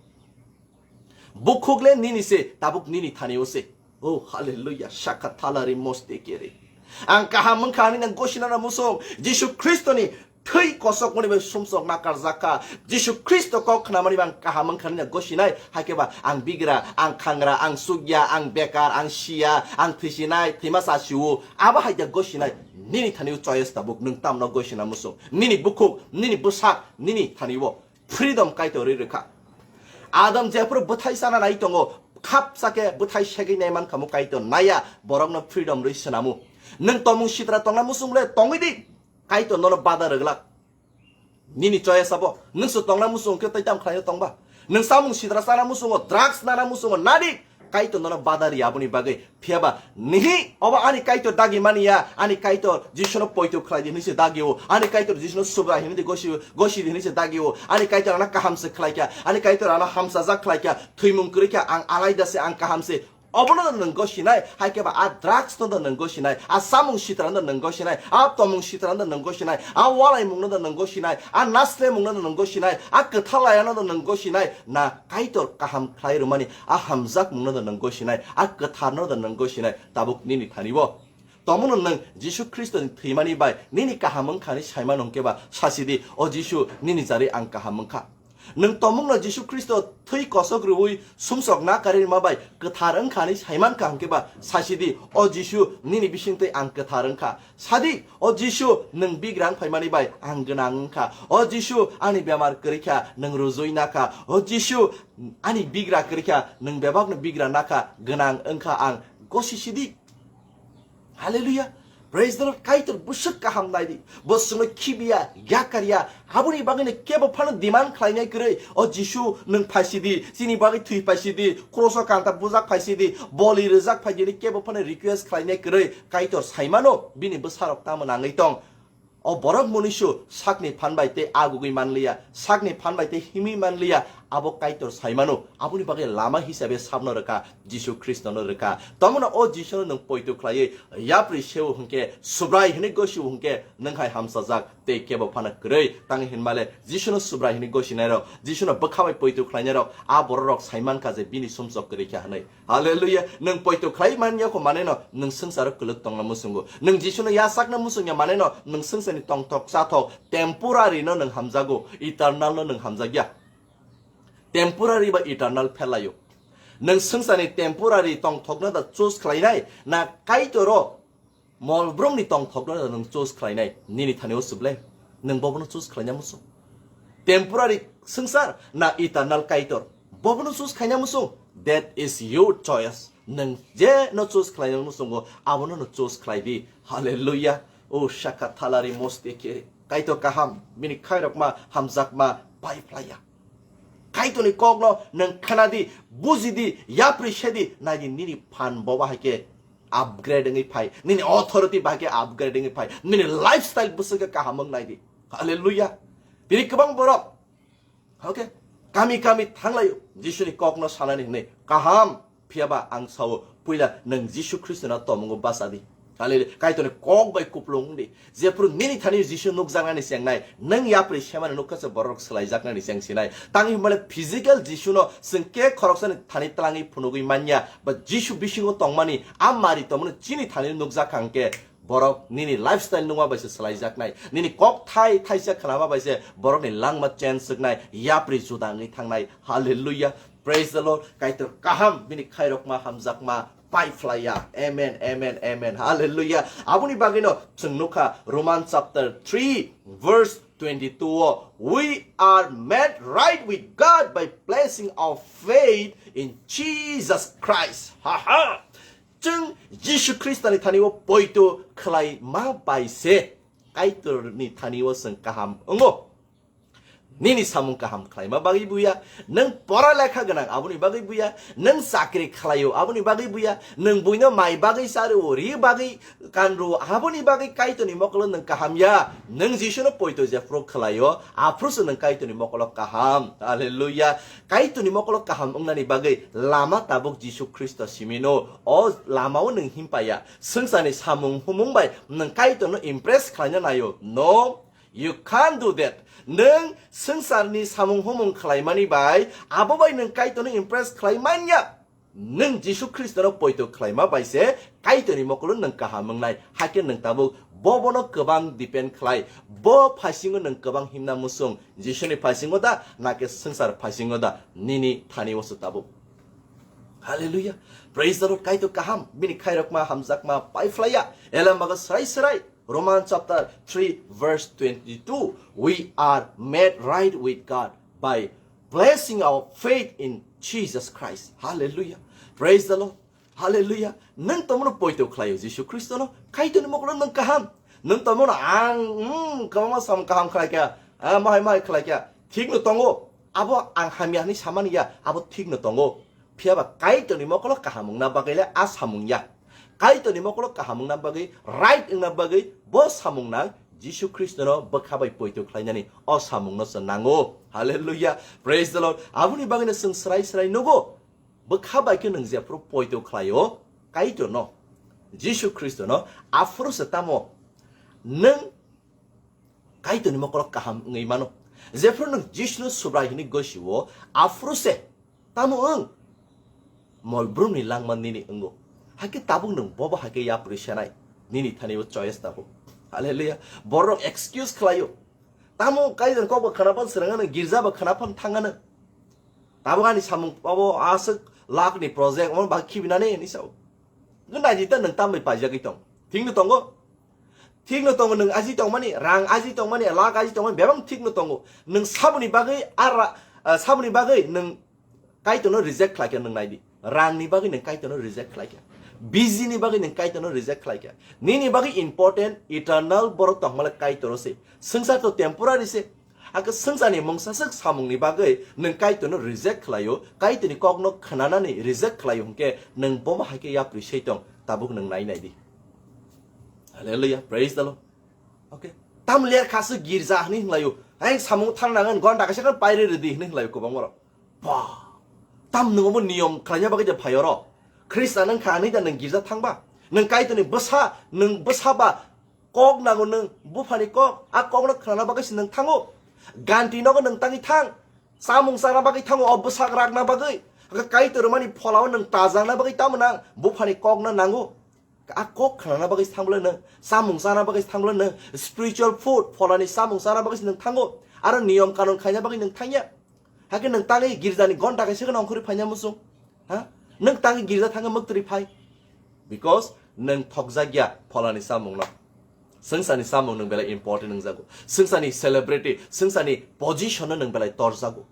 Bukhuk le nini se, tabuk nini thani o se. Oh, hallelujah. Shaka thalari moste kere. Ang kaham wngkha hwnwi nang gosina na musung. Jisu Khristoni thwi kosok mani bai sumsok nakarjak kha. Jisu Khristo kok khnamani bai ang kaham wngkha hwnwi nang gosinai. Haikhe ba ang bigra, ang khangra, ang sugya, ang bekar, ang siya, ang thwisinai, thwima sa siwo. Abo hai da gosinai. Nini thani o choice tabuk nwng tamno gosina musung. Nini bukhuk, nini bwsak, nini thani o. Freedom Kaitor rwi rwkha. Adam jephuru bwthai chana nai tongo, khapsa khe bwthai segwi nai mankha mo Kaitor naiya, borokno freedom rwi swnamo. Nwng tomung sitra tongna muchung le tongwi di, Kaitor nono bada rwglak. Nini choice abo. Nwng se tongna muchung khe tei tam khlaino tongba? Nwng samung sitra chana muchungo, drugs nana muchungo, nadi. Kaitor nono bada ri aboni bagwi. Phiyaba nihi obo ani Kaitor dagi mani ya, ani Kaitor Jisuno poito khlai di hwnwi se dagi o, ani Kaitor Jisuno Subrai hwnwi de gosi, gosi di hwnwi se dagi o, ani Kaitor ano kaham se khlai kha, ani Kaitor ano hamsajak khlai kha, thwimung kwrwi kha, ang alaida se, ang kaham se. Obono da nwng gosinai, hai khe ba a drugs no da nwng gosinai, a samung sitra no da nwng gosinai, a tomung sitra no da nwng gosinai, a walaimung no da nwng gosinai, a naslemung no da nwng gosinai, a kwthar laya no da nwng gosinai, na Kaitor kaham khlai rwmani, a hamjakmungno da nwng gosinai, a kwtharno da nwng gosinai, tabuk nini thani o. Tomono nwng Jisu Khristoni thwimani bai nini kaham wngkha hwnwi saimano hwnkhe ba sasi di, "O Jisu, nini jarwi ang kaham wngkha." Nwng tomungno Jisu Khristo thwi kosok rwui sumsok na karwi rwma bai kwthar wngkha hwnwi saimankha hwnkhe ba sasi di, "O Jisu, nini bisingtwi ang kwthar wngkha." Sadi, "O Jisu, nwng bigrang phaimani bai ang gwnang wngkha. O Jisu, ani bemar kwrwi kha, nwng rujui nakha. O Jisu, ani bigra kwrwi kha, nwng bebakno bigra nakha, gwnang wngkha ang." Gosi sidi. Hallelujah. Praise the Lord. Kaitor bwswk kaham naidi. Bo chwngno khibiya, yakarya. Aboni bagwino kebo phano demand khlainai kwrwi. "O Jisu, nwng phaisidi, chini bagwi thwi phaisidi, kroso kanta bujak phaisidi, boli rwjak phaidi," hwnwi kebo phano request khlainai kwrwi. Kaitor saimano bini bwsarok tamo nangwi tong. O borok munisu sakni phan bai tei agugwi manliya, sakni phan bai tei himwi manliya, abo Kaitor saimano, aboni bagwi lama hisabe sabno rwkha, Jisu Khristono rwkha. Tomono o Jisuno nwng poito khlaiwi yapri sewo hwnkhe, Subrai hwnwi gosio hwnkhe, nwng hai hamsajak tei kebo phano kwrwi. Tangwi hinmale Jisuno Subrai hwnwi gosinairok, Jisuno bwkha bai poito khlainairok, a bororok saimankha je bini sumsok kwrwi kha hwnwi. Hallelujah. Nwng poito khlai man ya kho maneno, nwng swngcharo kwlwk tongna muchungo. Nwng Jisuno yasakna muchung ya maneno, nwng swngcharni tongthok chathok, temporary no nwng hamjago, eternal no nwng hamjak ya. Temporary ba eternal phelaio. Nwng swngcharni temporary tongthokno da choose khlainai, na Kaitoro Molbrumni tongthokno nwng choose khlainai, nini thani o chuble, nwng bobono choose khlaina muchung. Temporary swngchar na eternal Kaitor, bobono choose khlaina muchung. That is your choice. Nwng je no choose khlaina muchungo, abono no choose khlai di. Hallelujah. O shaka thalari moste kere. Kaitor kaham, bini khairokma, hamjakma, pai phlaiya. Kaitorni kokno nwng khnadi, bujidi, yapri sedi, naidi nini phan boba hai khe upgrade wngwi phai, nini authority bai khe upgrade wngwi phai, nini lifestyle bwswk khe kaham wng nai di. Hallelujah. Tini kwbang borok, okay, kami kami thanglaio, Jisuni kokno sanani hwnwi, kaham, phiyaba ang sao, puila nwng Jisu Khristono tomungo bacha di. Hallelujah. Kaitorni kok bai kuplung di. Jephru nini thani Jisu nukjaknani chengnai, nwng yapri semani nukha se borok swlaijaknani cheng sinai. Tangwi hwnmale physical Jisuno chwng khe khoroksani thani twlangwi phunugwi manya, ba Jisu bisingo tongmani a mari tongmani chini thani nukjak kha hwnkhe borok nini lifestyle nungma bai se swlaijaknai. Nini kok thai thaisa khnama bai se borokni langma change swknai, yapri juda wngwi thangnai. Hallelujah. Praise the Lord. Kaitor kaham bini khairokma hamjakma pai phlaiya. Amen, amen, amen. Hallelujah. Aboni bagwino chwng nukha Roman chapter three verse twenty-two o, "We are made right with God by placing our faith in Jesus Christ." Ha ha. Chwng Jisu Khristani thani o poito khlai ma bai se Kaitorni thani o chwng kaham wngo. Nini samung kaham khlaima bagwi buya, nwng pora lekha gwnang aboni bagwi buya, nwng chakri khlaio aboni bagwi buya, nwng buino mai bagwi charo ri bagwi kanro aboni bagwi Kaitorni mokolo nwng kaham ya, nwng Jisuno poito jephru khlaio, aphruso nwng Kaitorni mokolo kaham. Hallelujah. Kaitorni mokolo kaham wngnani bagwi lama tabuk Jisu Khristo simino, o lamao nwng himpaya. Swngcharni samung humung bai nwng Kaitorno impress khlaina naio. No, you can't do that. Nwng swngcharni samung humung khlaimani bai, abo bai nwng Kaitorno impress khlai manya. Nwng Jisu Khristono poito khlaima bai se Kaitorni mokolo nwng kaham wngnai. Hakhe nwng tabuk bo bono kwbang depend khlai. Bo phaisingo nwng kwbang himna muchung. Jisuni phaisingo da, nake swngchar phaisingo da, nini thani o se tabuk. Hallelujah. Praise the Lord. Kaitor kaham, bini khairokma hamjakma pai phlaiya. Elemago srai srai. Roman chapter three verse twenty-two, "We are made right with God by placing our faith in Jesus Christ." Hallelujah. Praise the Lord. Hallelujah. Nwng tomono poito khlaio Jisu Khristono, Kaitorni mokolo nwng kaham. Nwng tomono ang, mm, kwbangma sam kaham khlaikha, ah, mahai mahai khlaikha. Thikno tongo. Abo ang hamya hwnwi samani ya, abo thikno tongo. Phiya ba Kaitorni mokolo kaham wngna bagwi le a samung ya. Kaitorni mokolo kaham wngna bagwi, right wngna bagwi bo samung nang Jisu Khristono bwkha bai poito khlainani o samungno se nango. Hallelujah. Praise the Lord. Aboni bagwino chwng srai srai nugo. Bwkha bai khe nwng jephru poito khlaio Kaitorno, Jisu Khristono, aphuru se tamo nwng Kaitorni mokolo kaham wngwi mano. Jephru nwng Jisuno Subrai hwnwi gosio, aphuru se tamo wng? Mol brumni langma nini wngo. Hakhe tabuk nwng bobo hakhe yapri senai. Nini thani o choice tabuk. Hallelujah. Borok excuse khlaio. Tamo Kaitorni kokbo khwnaphano swrwngano, girjabo khwnaphano thangano. Tabuk ani samung abo aswk lakhni project, omo ba khibinani hinwi sao. Nai di ta nwng tambai paijagwi tong. Thikno tongo. Thikno tongo, nwng aji tongmani, rang aji tongmani, lakh aji tongmani, bebak thikno tongo. Nwng saboni bagwi a ra-, ah, saboni bagwi nwng Kaitorno reject khlaikha, nwng naidi. Rangni bagwi nwng Kaitorno reject khlaikha. Busy ni bagwi nwng Kaitorno reject khlaikha. Nini bagwi important, eternal borok tongmale Kaitor se. Swngchar to temporary se. Hakhe swngcharni mungsaswk samungni bagwi nwng Kaitorno reject khlaio, Kaitorni kokno khwnanani reject khlaio hwnkhe nwng bobo hai khe yapri sei tong, tabuk nwng nai naidi. Hallelujah, praise the Lord. Okay. Tam ler kha se girja hwnwi hwnlaio. Ang samung thang nangan gonta kaisa khe pairi rwdi hwnwi hwnlaio kwbangma rok. Ba. Tam nwng obo niyom khlaina bagwi de phai oro. Khrista nwng kha hwnwi da nwng girja thangba. Nwng Kaitorni bwsa, nwng bwsa ba kok nango nwng, buphani kok, a kokno khnana bagwi se nwng thango. Ganti nogo nwng tangwi thang. Chamung chana bagwi thango, o bwsak rakna bagwi. Hakhe Kaitor rwmani pholao nwng tajakna bagwi tamo nang, buphani kokno nango. A kok khnana bagwi se thangble nwng, chamung chana bagwi se thangble nwng, spiritual food, pholani chamung chana bagwi se nwng thango, aro niyom kanun khaina bagwi nwng thangya. Hakhe nwng tangwi girjani gonta kaisa kheno ongkhorwi phaina muchung. Ha? Nwng tangwi girja thangwi mwktwrwi phai. Because nwng thokjakya pholani chamungno. Swngcharni chamung nwng belai important wngjago. Swngcharni celebrity, swngcharni position no nwng belai torjago.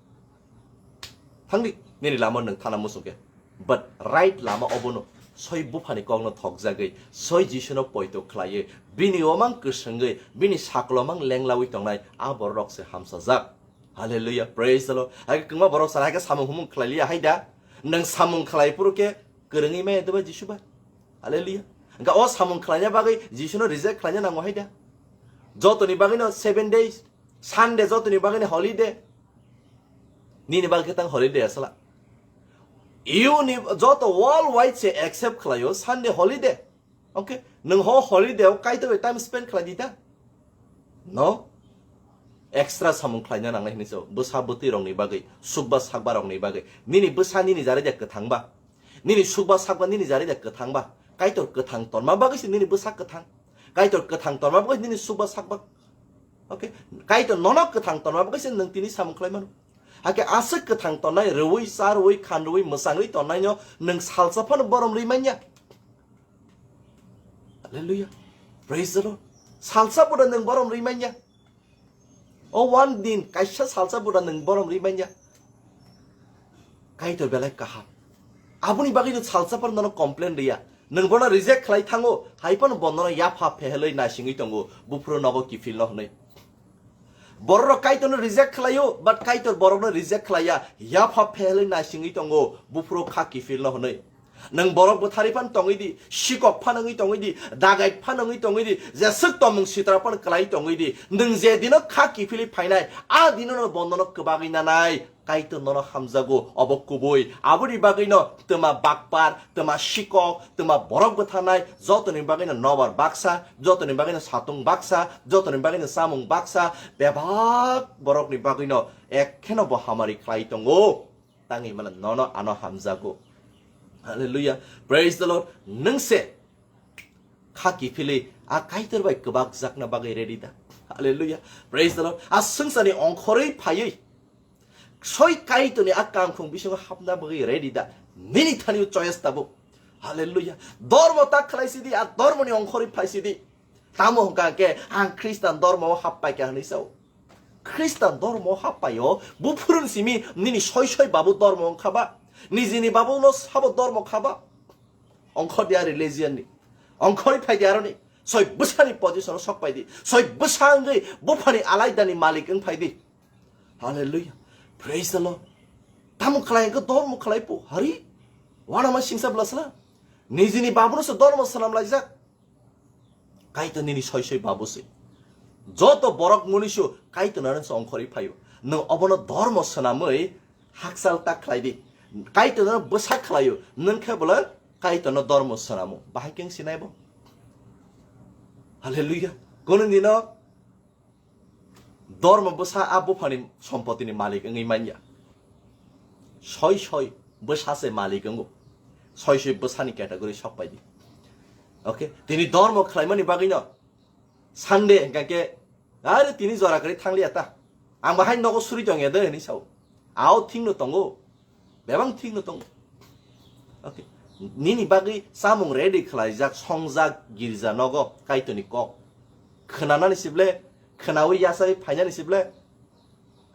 Thangdi, nini lama nwng thana muchung khe. But right lama obono, soi buphani kokno thokjagwi, soi Jisuno poito khlaiwi, bini omang kwswngwi, bini saklo mang lenglawi tongnai, a bororok se hamsajak. Hallelujah, praise the Lord. Hai kwbangma borok sana hai khe samung humung khlai liya hai da. Nwng samung khlai phuru khe kwrwngwi maya diba Jisu bai? Hallelujah. Hwnkhe o samung khlaina bagwi Jisuno reject khlaina nango hai da. Jotoni bagwino seven days, Sunday jotoni bagwino holiday. Nini bagwi khe tang holiday asala. Uni joto worldwide se accept khlaio Sunday holiday. Okay? Nwng ho holiday o Kaitor bai time spend khlai di ta. No? Extra samung khlaina nangnai hinwi sao. Bwsa bwtwi rokni bagwi, sukba sakba rokni bagwi. Nini bwsa nini jari de kwthang ba. Nini sukba sakba nini jari de kwthang ba. Kaitor kwthang tonma bagwi se nini bwsa kwthang. Kaitor kwthang tonma bagwi nini sukba sakba. Okay? Kaitor nono kwthang tonma bagwi se nwng tini samung khlai mano. Hakhe aswk kwthang tonnai, rwui, charwui, khanrwui, mwchangwi tonnaino nwng salsa phano borom rwi manya. Hallelujah. Praise the Lord. Salsa buda nwng borom rwi manya. O one din, kaisa salsa buda nwng borom rwi manya. Kaitor belai kaham. Aboni bagwi no salsa phano nono complain riya. Nwng bono reject khlai thango, hai phano bo nono yapha phehelwi naisingwi tongo, buphuru nogo kiphilno hwnwi. Borok Kaitorno reject khlaio, but Kaitor borokno reject khlaiya, yapha phehelwi naisingwi tongo, buphuru kha kiphilno hwnwi. Nwng borok bwtharwi phan tongwi di, sikok phan wngwi tongwi di, dagai phan wngwi tongwi di, jeswk tomung sitra phan kwlai tongwi di. Nwng je dino kha kiphilwi phainai, a dino no bondo no kwbagwi nanai. Kaitor nono hamjago, obo kubui. Aboni bagwino twma bakpar, twma sikok, twma borok bwtharnai, jotoni bagwino nobar baksa, jotoni bagwino satung baksa, jotoni bagwino samung baksa, bebak borokni bagwino ekheno bo hamari khlai tongo. Tangwi mano nono ano hamjago. Hallelujah. Praise the Lord. Nwng se kha kiphilwi a Kaitor bai kwbak jakna bagwi ready da. Hallelujah. Praise the Lord. A swngcharni ongkhorwi phaiwi soi Kaitorni a kangkhung bisingo hapna bagwi ready da. Nini thani choice tabuk. Hallelujah. Dormo ta khlai sidi, a dormoni ongkhorwi phai sidi. Tamo hwnkha khe ang Khristan dormo o hap paikha hwnwi sao. Khristan dormo happaio, buphuruni simi nini soi soi babu dormo wngkha ba? Nijini babuno sabo dormo kha ba? Ongkho dia religion ni. Ongkhoi phai di aroni. Soi bwsani position o sok pai di. Soi bwsa wngwi buphani alaidani malik wng phai di. Hallelujah. Praise the Lord. Tamo khlai wngkha dormo khlai po. Hari? Wanama singsa bwlasla. Nijini babuno se dormo swnam laijak. Kaitor nini soi soi babu se. Joto borok munisu Kaitor nang se ongkhorwi phaio. Nwng obono dormo swnamwi hakchal ta khlai di. Kaitor nang bwsa khlaio. Nwng khe bole Kaitor no dormo swnamo. Bahai keng sinai bo. Hallelujah. Kono dino dormo bwsa a buphani sompotini malik wngwi manya. Soi soi bwsa se malik wngo. Soi soi bwsani category sok pai di. Okay, tini dormo khlaimani bagwino Sunday hwnkha khe, "Are tini jora kwrwi thangliya ta. Ang bahai nogo suri tongya de," hwnwi sao. Ao thikno tongo. Bebang thikno tongo. Okay. Nini bagwi chamung ready khlaijak, songjak girja nogo Kaitorni kok. Khwnanani sible, khwnawi yasai phainani sible.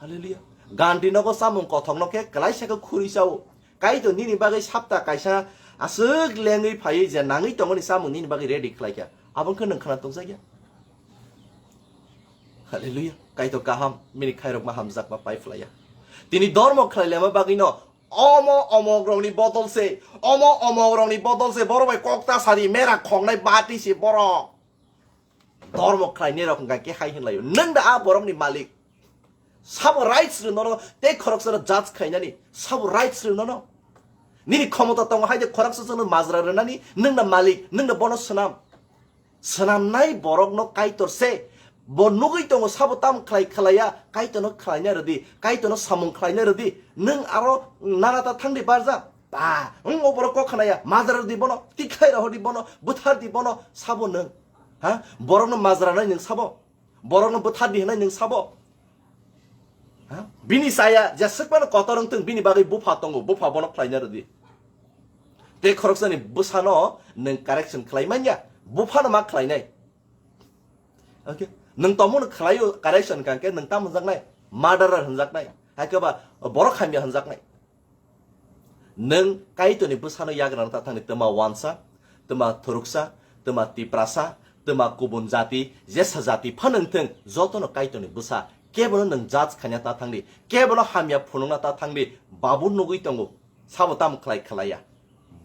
Hallelujah. Gandhi nogo chamung kothokno khe kwlaisa khe khuri chao. Kaitor nini bagwi sapta kaisa aswk lengwi phaiwi je nangwi tongmani chamung nini bagwi ready khlaikha. Aboni khe nwng khwna tongjakya. Hallelujah. Kaitor kaham, mini khairokma hamjakma pai phlaiya. Tini dormo khlai lema bagwino omo omok rokni bodol se, omo omok rokni bodol se, borok bai kok ta sadi mera khoknai bati se borok. Dormo khlainai rok hwnkha khe hai hwnlaio. Nwng da a borokni malik. Sabo rights rw nono tei khoroksa no judge khainani. Sabo rights rw nono. Nini khomota tongo hai de khoroksa no majra rwnani, nwng da malik, nwng da bono swnam. Swnamnai borokno Kaitor se. Bo nugwi tongo sabo tam khlai khlaiya, Kaitorno khlaina rwdi, Kaitorno samung khlaina rwdi. Nwng aro nana ta thangdi barja. Ba, wng o borok kok khnaya, madar di bono, tikhlai rohor di bono, buthar di bono, sabo nwng. Ha? Borokno majra nai nwng sabo. Borokno buthar di hwnai nwng sabo. Ha? Bini saya jeswk mano kotor wng thung, bini bagwi bupha tongo, bupha bono khlaina rwdi. Tei khoroksani bwsano nwng correction khlai manya, buphano ma khlainai. Okay? Nwng tongmano khlaio correction hwnkha khe nwng tam hwnjaknai, murderer hwnjaknai, hai khe ba borok hamya hwnjaknai. Nwng Kaitorni bwsano yagrana ta thangni twma wansa, twma thuruksa, twma tiprasa, twma kubun jati, jesa jati phano wng thung, jotono Kaitorni bwsa. Kebono nwng judge khaina ta thangdi, kebono hamya phunukna ta thangdi, babu nugwi tongo, sabo tamo khlai khlaiya.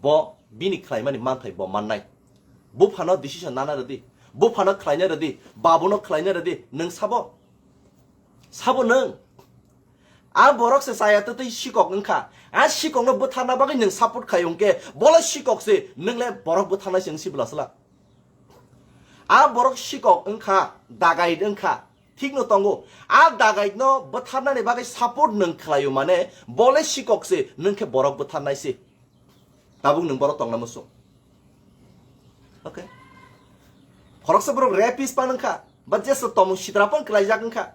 Bo bini khlaimani manthai bo mannai. Buphano decision nana rwdi, buphano khlaina rwdi, babuno khlaina rwdi, nwng sabo? Sabo nwng? A borok se chaya twtwi sikok wngkha. A sikokno bwtharna bagwi nwng support khai hwnkhe, bole sikok se, nwng le borok bwtharnai se wng sibla sla. A borok sikok wngkha, dagait wngkha, thikno tongo. A dagaitno bwtharnani bagwi support nwng khlaio, mane bole sikok se, nwng khe borok bwtharnai se. Tabuk nwng borok tongna muchung. Okay. Khoroksa borok rapist pan wngkha, ba jesa tomung sitra pan kwlaijak wngkha.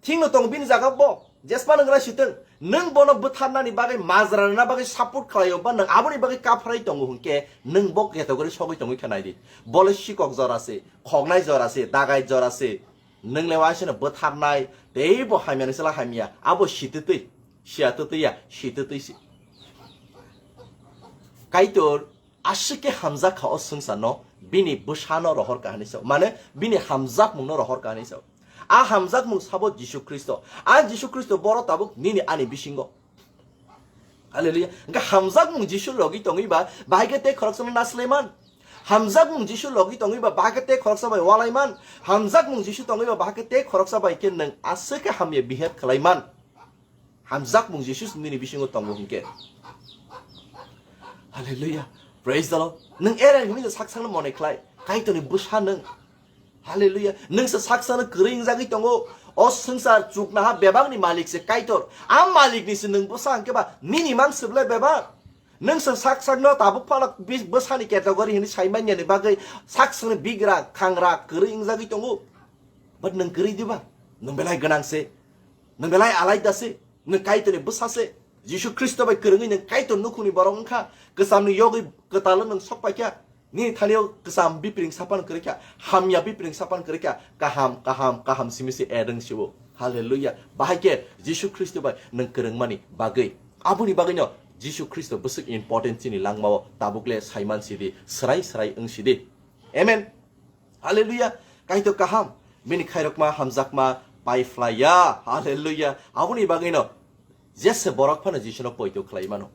Thikno tongo bini jaga bo, jesma nwng rai sitwng, nwng bono bwtharnani bagwi, majra rwna bagwi support khlaio, ba nwng aboni bagwi kaphrai tongo hwnkhe, nwng bo category sogwi tongwi kha naidi. Bole sikok jora se, khoknai jora se, dagai jora se, nwng le waisano bwtharnai, tei bo hamya ni sala hamya, abo sitwtwi, siya twtwi ya, sitwtwi si. Kaitor aswk khe hamjak kha o swngcharno, bini bwsano rohor kha hinwi sao, mane bini hamjakmungno rohor kha hinwi sao. A hamjakmung sabo Jisu Khristo. A Jisu Khristo boro tabuk nini ani bisingo. Hallelujah. Hwnkhe hamjakmung Jisu logi tongwi ba bahai khe tei khoroksano naslaiman. Hamjakmung Jisu logi tongwi ba bahai khe tei khoroksa bai walaiman. Hamjakmung Jisu tongwi ba bahai khe tei khoroksa bai khe nwng aswk khe hamya behave khlaiman. Hamjakmung Jisu nini bisingo tongo hwnkhe. Hallelujah. Praise the Lord. Nwng era hwnwi saksano mone khlai. Kaitorni bwsa nwng. Hallelujah. Nwng se saksano kwrwi wngjagwi tongo. O swngchar chuknaha bebakni malik se Kaitor. A malikni se nwng bwsa hwnkhe ba nini mang se ble bebak. Nwng se saksakno tabuk phano bi-, bwsani category hwnwi sai manyani bagwi saksano bigra, khangra kwrwi wngjagwi tongo. But nwng kwrwi diba? Nwng belai gwnang se. Nwng belai alai da se. Nwng Kaitorni bwsa se. Jisu Khristo bai kwrwngwi nwng Kaitor nukhungni borok wngkha. Kwchamni yogwi kwtalo nwng sok paikha. Nini thani-o kwcham bipring sapan kwrwikha. Hamya bipring sapan kwrwikha. Kaham, kaham, kaham simi se erwng siwo. Hallelujah. Bahai khe Jisu Khristo bai nwng kwrwngmani bagwi. Aboni bagwino Jisu Khristo bwswk important chini langmao tabuk le saiman sidi, swrai swrai wng sidi. Amen. Hallelujah. Kaitor kaham. Bini khairokma, hamjakma, pai phlaiya. Hallelujah. Aboni bagwino jesa borok phano Jisuno poito khlai mano.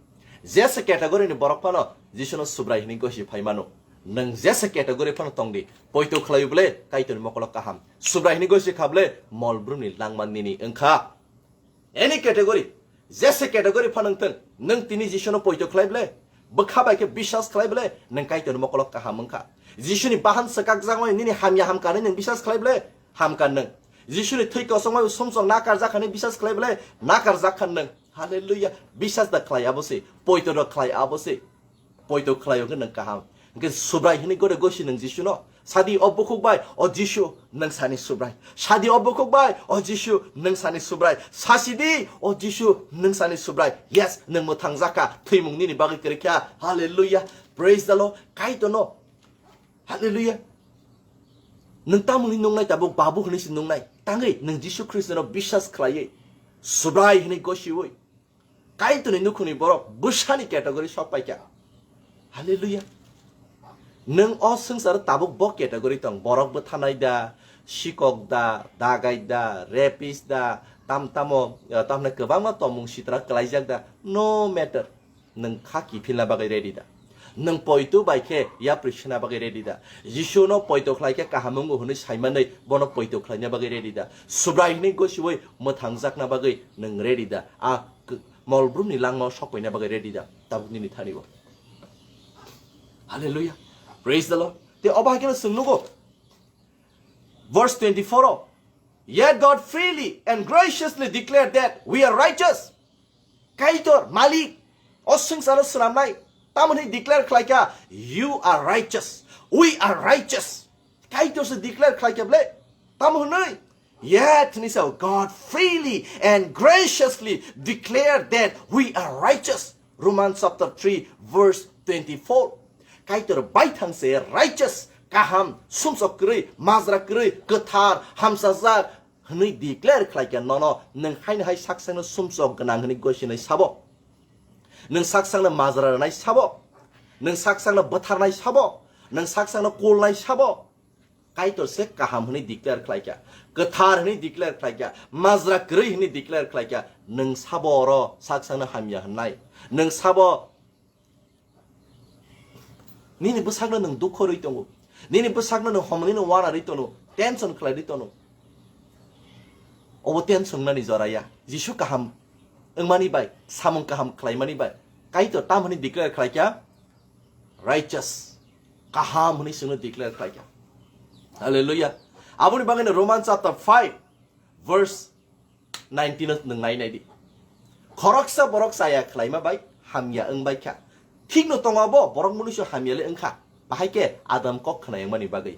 Jesa category ni borok phano Jisuno Subrai hwnwi gosi phai mano. Nwng jesa category phano tongdi. Poito khlai bole Kaitorni mokolo kaham. Subrai hwnwi gosi kha bole mol brumni langma nini wngkha. Any category, jesa category phano wngthung, nwng tini Jisuno poito khlai bole, bwkha bai khe biswas khlai bole, nwng Kaitorni mokolo kaham wngkha. Jisuni bahan swkak jagmani nini hamya hamkha hwnwi nwng biswas khlai bole, hamkha nwng. Jisuni thwi kosongmani sumsok nakar jak hwnwi biswas khlai bole, nakar jak kha nwng. Hallelujah. Biswas da khlai abo se, poito da khlai abo se. Poito khlai hwnkhe nwng kaham. Hwnkhe Subrai hwnwi gore gosi nwng Jisuno. Sadi o bukhuk bai, o Jisu, nwng sani Subrai. Sadi o bukhuk bai, o Jisu, nwng sani Subrai. Sasidi, o Jisu, nwng sani Subrai. Yes, nwng mwthang jakha, thwimung nini bagwi kwrwikha. Hallelujah. Praise the Lord. Kaitorno. Hallelujah. Nwng tamoni nungnai tabuk babu hwnwi se nungnai. Tangwi nwng Jisu Khristono biswas khlaiwi. Subrai hwnwi gosiwi. Kaitorni nukhungni borok bwsani category sok paikha. Hallelujah. Nwng o swngcharo tabuk bo category tong, borok bwthanai da, sikok da, dagai da, rapist da, tam tamo, eh, tamni kwbangma tongmung sitra kwlaijak da, no matter. Nwng kha kiphilna bagwi ready da? Nwng poito bai khe yapri sina bagwi ready da? Jisuno poito khlai khe kaham wngo hwnwi saimanwi bono poito khlaina bagwi ready da? Subrai hwnwi gosiwi mwthangjakna bagwi nwng ready da? A k-, molbrumni langmao sokpaina bagwi ready da? Tabuk nini thani bo. Hallelujah. Praise the Lord. Te obo hai kheno chwng nugo. Verse twenty-four o, "Yet God freely and graciously declared that we are righteous." Kaitor, Malik, o swngcharo swnamnai, tamoni declare khlaikha, "You are righteous, we are righteous." Kaitor se declare khlaikha ble, tamo hwnwi? Yet, hwnwi sao, "God freely and graciously declared that we are righteous." Romans chapter three, verse twenty-four. Kaitor baithang se righteous, kaham, sumsok kwrwi, majra kwrwi, kwthar, hamsajak, hwnwi declare khlaikha nono, nwng haino hai saksangno sumsok gwnang hwnwi gosinai sabo? Nwng saksangno majra rwnai sabo? Nwng saksangno bwtharnai sabo? Nwng saksangno kulnai sabo? Kaitor se kaham hwnwi declare khlaikha, kwthar hwnwi declare khlaikha, majra kwrwi hwnwi declare khlaikha, nwng sabo oro saksangno hamya hwnnai? Nwng sabo Nini bwsakno nwng dukho rwi tongo. Nini bwsakno nwng homoni no wana rwi tono, tension khlai rwi tono. Obo tension nani jora ya. Jisu kaham wngmani bai, samung kaham khlaimani bai, Kaitor tam hwnwi declare khlaikha, righteous, kaham hwnwi chwngno declare khlaikha. Hallelujah. Aboni bagwino Roman chapter five verse nineteen o nwng nai nai di. Khoroksa borok chaya khlaima bai hamya wng bai kha. Thikno tongo abo borok munuiso hamya le wng kha. Bahai khe Adam kok khna wngmani bagwi.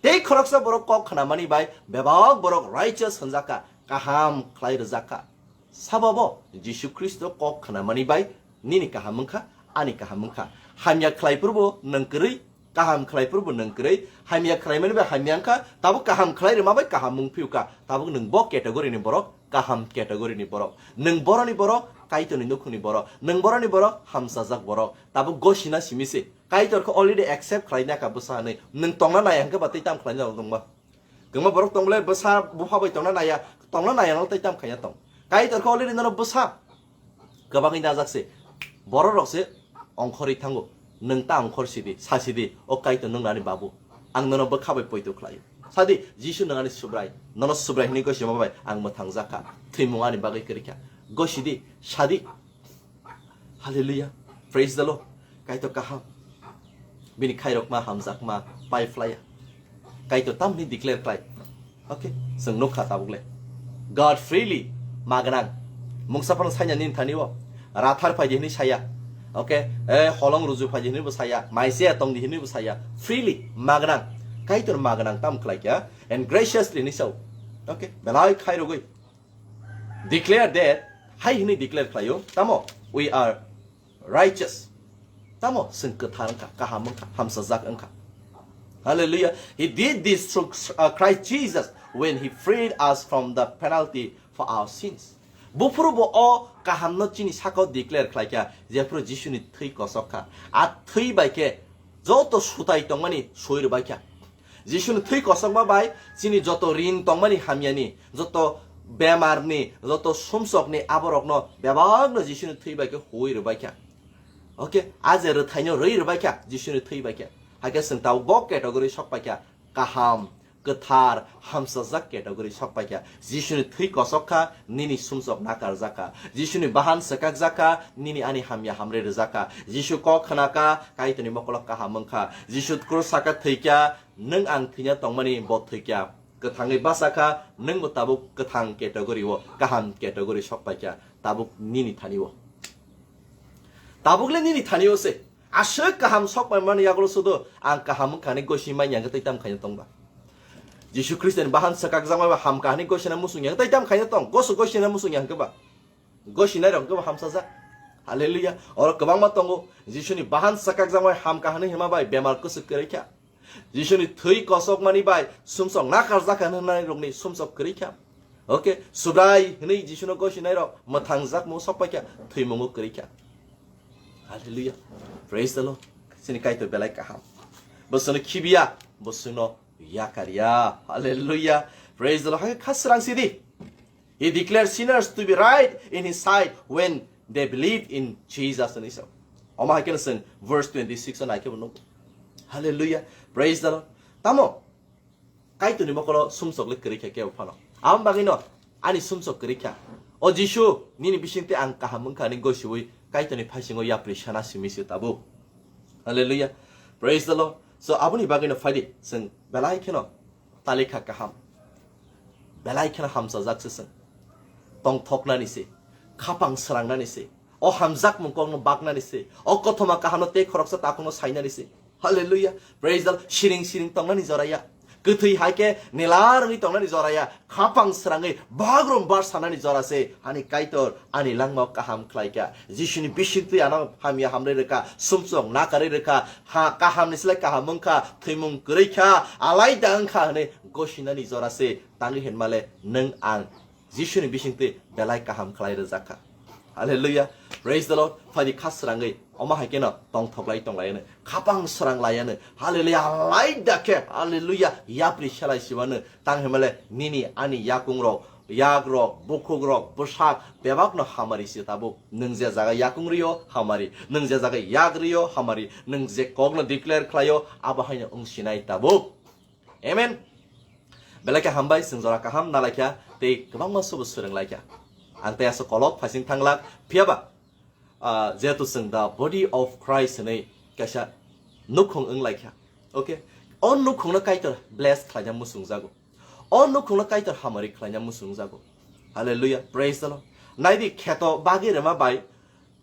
Tei khoroksa borok kok khnamani bai bebak borok righteous hwnjak kha, kaham khlai rwjak kha. Sabo bo Jisu Khristo kok khnamani bai nini kaham wng kha, ani kaham wng kha. Hamya khlai phuru bo nwng kwrwi, kaham khlai phuru bo nwng kwrwi. Hamya khlaimani bai hamya wng kha, tabuk kaham khlai rwma bai kaham wng phiu kha. Tabuk nwng bo category ni borok, kaham category ni borok. Nwng boroni borok, Kaitorni nukhungni borok. Nwng boroni borok, hamsajak borok. Tabuk gosina simi se. Kaitor khe already accept khlaina kha bwsa hinwi. Nwng tongna nai hwnkhe ba tei tam khlaina nangma. Kwbangma borok tong le bwsa bupha bai tongna naiya, tongna naiya no tei tam khaina tong. Kaitor khe already nono bwsa kwbangwi najak se. Borok rok se ongkhorwi thango. Nwng ta ongkhor sidi, sa sidi, "O Kaitor nwng nani babu. Ang nono bwkha bai poito khlaio." Sadi, "Jisu nwng ani Subrai, nono Subrai hinwi gosima bai ang mwthang jak kha. Thwimung ani bagwi kwrwi kha." Gosidi, sadi. Hallelujah. Praise the Lord. Kaitor kaham. Bini khairokma hamjakma pai phlaiya. Kaitor tamni declare khlai. Okay, chwng nukha tabuk le. God freely, magwnang. Mungsa phano saina nini thani o. Rathar phaidi hinwi saya. Okay, eh, holong ruju phaidi hinwi bo saya. Maise tongdi hinwi bo saya. Freely, magwnang. Kaitor magwnang tam khlai kya. And graciously hinwi sao. Okay, belai khairogwi. Declare that, hai hinwi declare khlaio, tamo, "We are righteous." Tamo, chwng kwthar wngkha, kaham wngkha, hamsajak wngkha. Hallelujah. He did this through, uh, Christ Jesus when he freed us from the penalty for our sins. Buphuru bo o kahamno chini sakao declare khlaikha, jephuru Jisuni thwi kosok kha. A thwi bai khe joto sutai tongmani soi rwbaikha. Jisuni thwi kosokma bai chini joto rin tongmani hamyani, joto bemarni, joto sumsokni aborokno bebakno Jisuni thwi bai khe huwi rwbaikha. Okay, a je rwthaino rwi rwbaikha Jisuni thwi bai khe. Hakhe chwng tabuk bo category sokpaikha, kaham, kwthar, hamsajak category sokpaikha. Jisuni thwi kosok kha, nini sumsok nakarjak kha. Jisuni bahan swkakjak kha, nini ani hamya hamri rwjak kha. Jisu kok khna kha, Kaitorni mokolo kaham wng kha. Jisu krus saka thwi kha, nwng ang thwina tongmani bo thwi kha. Kwthangwi bacha kha, nwngbo tabuk kwthang category o, kaham category sokpaikha, tabuk nini thani o. Tabuk le nini thani o se. Aswk kaham sokpai mani yagulo sudo, ang kaham wngkha hinwi gosi manya hwnkhe tei tam khaina tong ba? Jisu Khristoni bahan swkakjakma ba hamkha hinwi gosina muchungya hwnkhe tei tam khaina tong? Goso gosina muchungya hwnkhe ba? Gosinai rok hwnkhe ba hamsajak. Hallelujah. Oro kwbangma tongo, Jisuni bahan swkakjakma hamkha hinwi hima bai bemar kwchwk kwrwi kha. Jisuni thwi kosokmani bai sumsok nakarjak kha hwnwi rokni sumsok kwrwi kha. Okay, Subrai hwnwi Jisuno gosinai rok mwthangjakmung sokpai kha, thwimungo kwrwi kha. Hallelujah. Praise the Lord. Chini Kaitor belai kaham. Bo chwngno khibiya, bo chwngno yakarya. Hallelujah. Praise the Lord. Hakhe kha srang sidi. He declared sinners to be right in his sight when they believed in Jesus hwnwi sao. Omo hai kheno chwng verse twenty-six o nai khe bo nukgo. Hallelujah. Praise the Lord. Tamo? Kaitorni mokolo sumsok le kwrwi kha kebo phano. Aboni bagwino ani sumsok kwrwi kha. O Jisu, nini bisingtwi ang kaham wngkha hinwi gosiwi Kaitorni phaisingo yapri sana simi se tabuk. Hallelujah. Praise the Lord. So, aboni bagwino phaidi chwng belai kheno talikha kaham. Belai kheno hamsajak se chwng. Tongthoknani se, khapang srangnani se, o hamjakmung kokno baknani se, o kothoma kahamno tei khoroksa takhukno sainani se. Hallelujah. Praise the Lord. Siring siring tongnani jora ya. Kwthwi hai khe nilar wngwi tongnani jora ya. Khapang srangwi bagrum bar sanani jora se. Ani Kaitor ani langmao kaham khlai kha. Jisuni bisingtwi ano hamya hamrwi rw kha. Sumsok nakarwi rw kha. Ha, kahamni slai kaham wng kha. Thwimung kwrwi kha. Alaida wng kha hwnwi gosinani jora se. Tangwi hinmale nwng ang Jisuni bisingtwi belai kaham khlai rwjak kha. Hallelujah. Praise the Lord. Phaidi kha srangwi omo hai kheno tongthoklai tonglaiyano, khapang srang laiyano. Hallelujah. Alaida khe, hallelujah, yapri selai sibano. Tang himale nini ani yakungrok, yakrok, bukhukrok, bwsak bebakno hamari se tabuk. Nwng je jaga yakung rio hamari, nwng je jaga yak rio hamari, nwng je kokno declare khlaio abo haino wng sinai tabuk. Amen. Belai khe hambai, chwng jora kaham nalaikha tei kwbangma sobo swrwnglaikha. Ang tei aswk kolok phaising thanglak, phiyaba, ah, jehetu chwng the body of Christ hwnwi kaisa nukhung wnglaikha. Okay? O nukhungno Kaitor bless khlaina muchungjago. O nukhungno Kaitor hamari khlaina muchungjago. Hallelujah. Praise the Lord. Naidi kheto bagwi rema bai,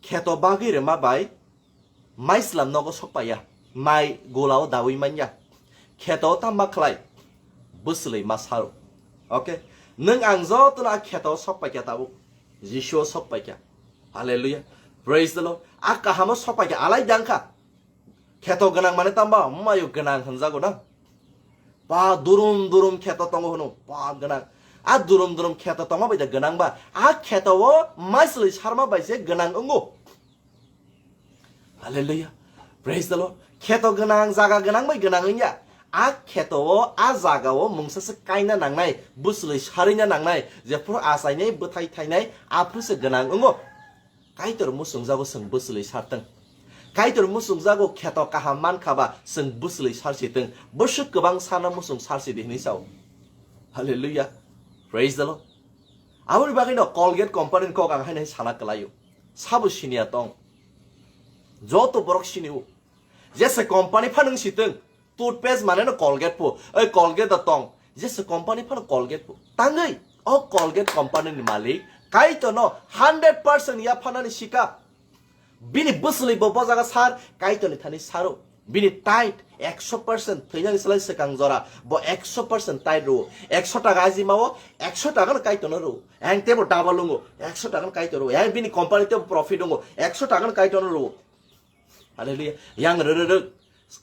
kheto bagwi rema bai, maislam nogo sokpaiya, mai golao dawi manya. Kheto tamba khlai, bwswlwi ma saro. Okay? Nwng ang jotono a kheto sokpaikha tabuk. Jisuo sokpaikha. Hallelujah. Praise the Lord. A kahamo sokpaikha alai dangkha. Kheto gwnang mane tamba mayo gwnang hwnjago na. Ba durum durum kheto tongo hwno, ba gwnang. A durum durum kheto tongma bai da gwnang ba. A kheto o maiswlwi sarma bai se gwnang wngo. Hallelujah. Praise the Lord. Kheto gwnang, jaga gwnang bai gwnang wngya. A kheto o, a jaga o mungsa se kaina nangnai, bwswlwi sarina nangnai, jephuru achainai, bwthai thainai, aphuru se gwnang wngo. Kaitor muchungjago chwng bwswlwi sartwng. Kaitor muchungjago kheto kaham mankha ba chwng bwswlwi sarsitwng. Bwswk kwbang sana muchung sarsidi hwnwi sao. Hallelujah. Praise the Lord. Aboni bagwino Colgate company ni kok ang haino sana kwlaio. Sabo siniya tong. Joto borok sinio. Jesa company pha nwng sitwng. Toothpaste mane no Colgate pho. Oi Colgate da tong. Jesa company phano Colgate pho. Tangwi o Colgate company ni malik Kaitor no hundred percent yaphanani sika. Bini bwswlwi bo bojaga sar, Kaitor ni thani saro. Bini tithe ekso percent thwinani slai swkang jora. Bo ekso percent tithe rwo. Ekso taka ajima o, ekso taka no Kaitor no rwo. Yang tebo double wngo, ekso taka no Kaitor rwo. Yang bini company tebo profit wngo, ekso taka no Kaitor no rwo. Hallelujah. Yang rwrwrwk,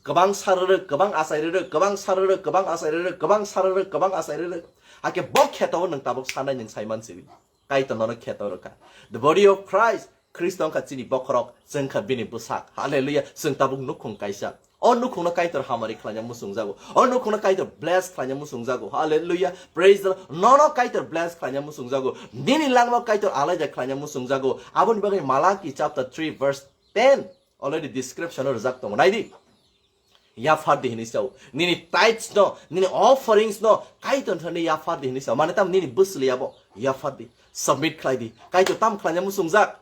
kwbang sarwrwk, kwbang achairwrwk, kwbang sarwrwk, kwbang achairwrwk, kwbang sarwrwk, kwbang achairwrwk. Hake bo kheto o nwng tabuk sanai nwng saiman sidi. Kaitor nono kheto rwkha. The body of Christ, Khristo wngkha chini bokhorok, chwng kha bini bwsak. Hallelujah. Chwng tabuk nukhung kaisa. O nukhungno Kaitor hamari khlaina muchungjago. O nukhungno Kaitor bless khlaina muchungjago. Hallelujah. Praise the Lord. Nono Kaitor bless khlaina muchungjago. Nini langma Kaitor alaida khlaina muchungjago. Aboni bagwi Malaki chapter three verse ten already description o rijak tongo. Naidi. Yaphardi hinwi sao. Nini tithes no, nini offerings no, Kaitor thani yaphardi hinwi sao. Mane tam nini bwsli abo yaphardi. Submit khlaidi. Kaitor tam khlaina muchungjak.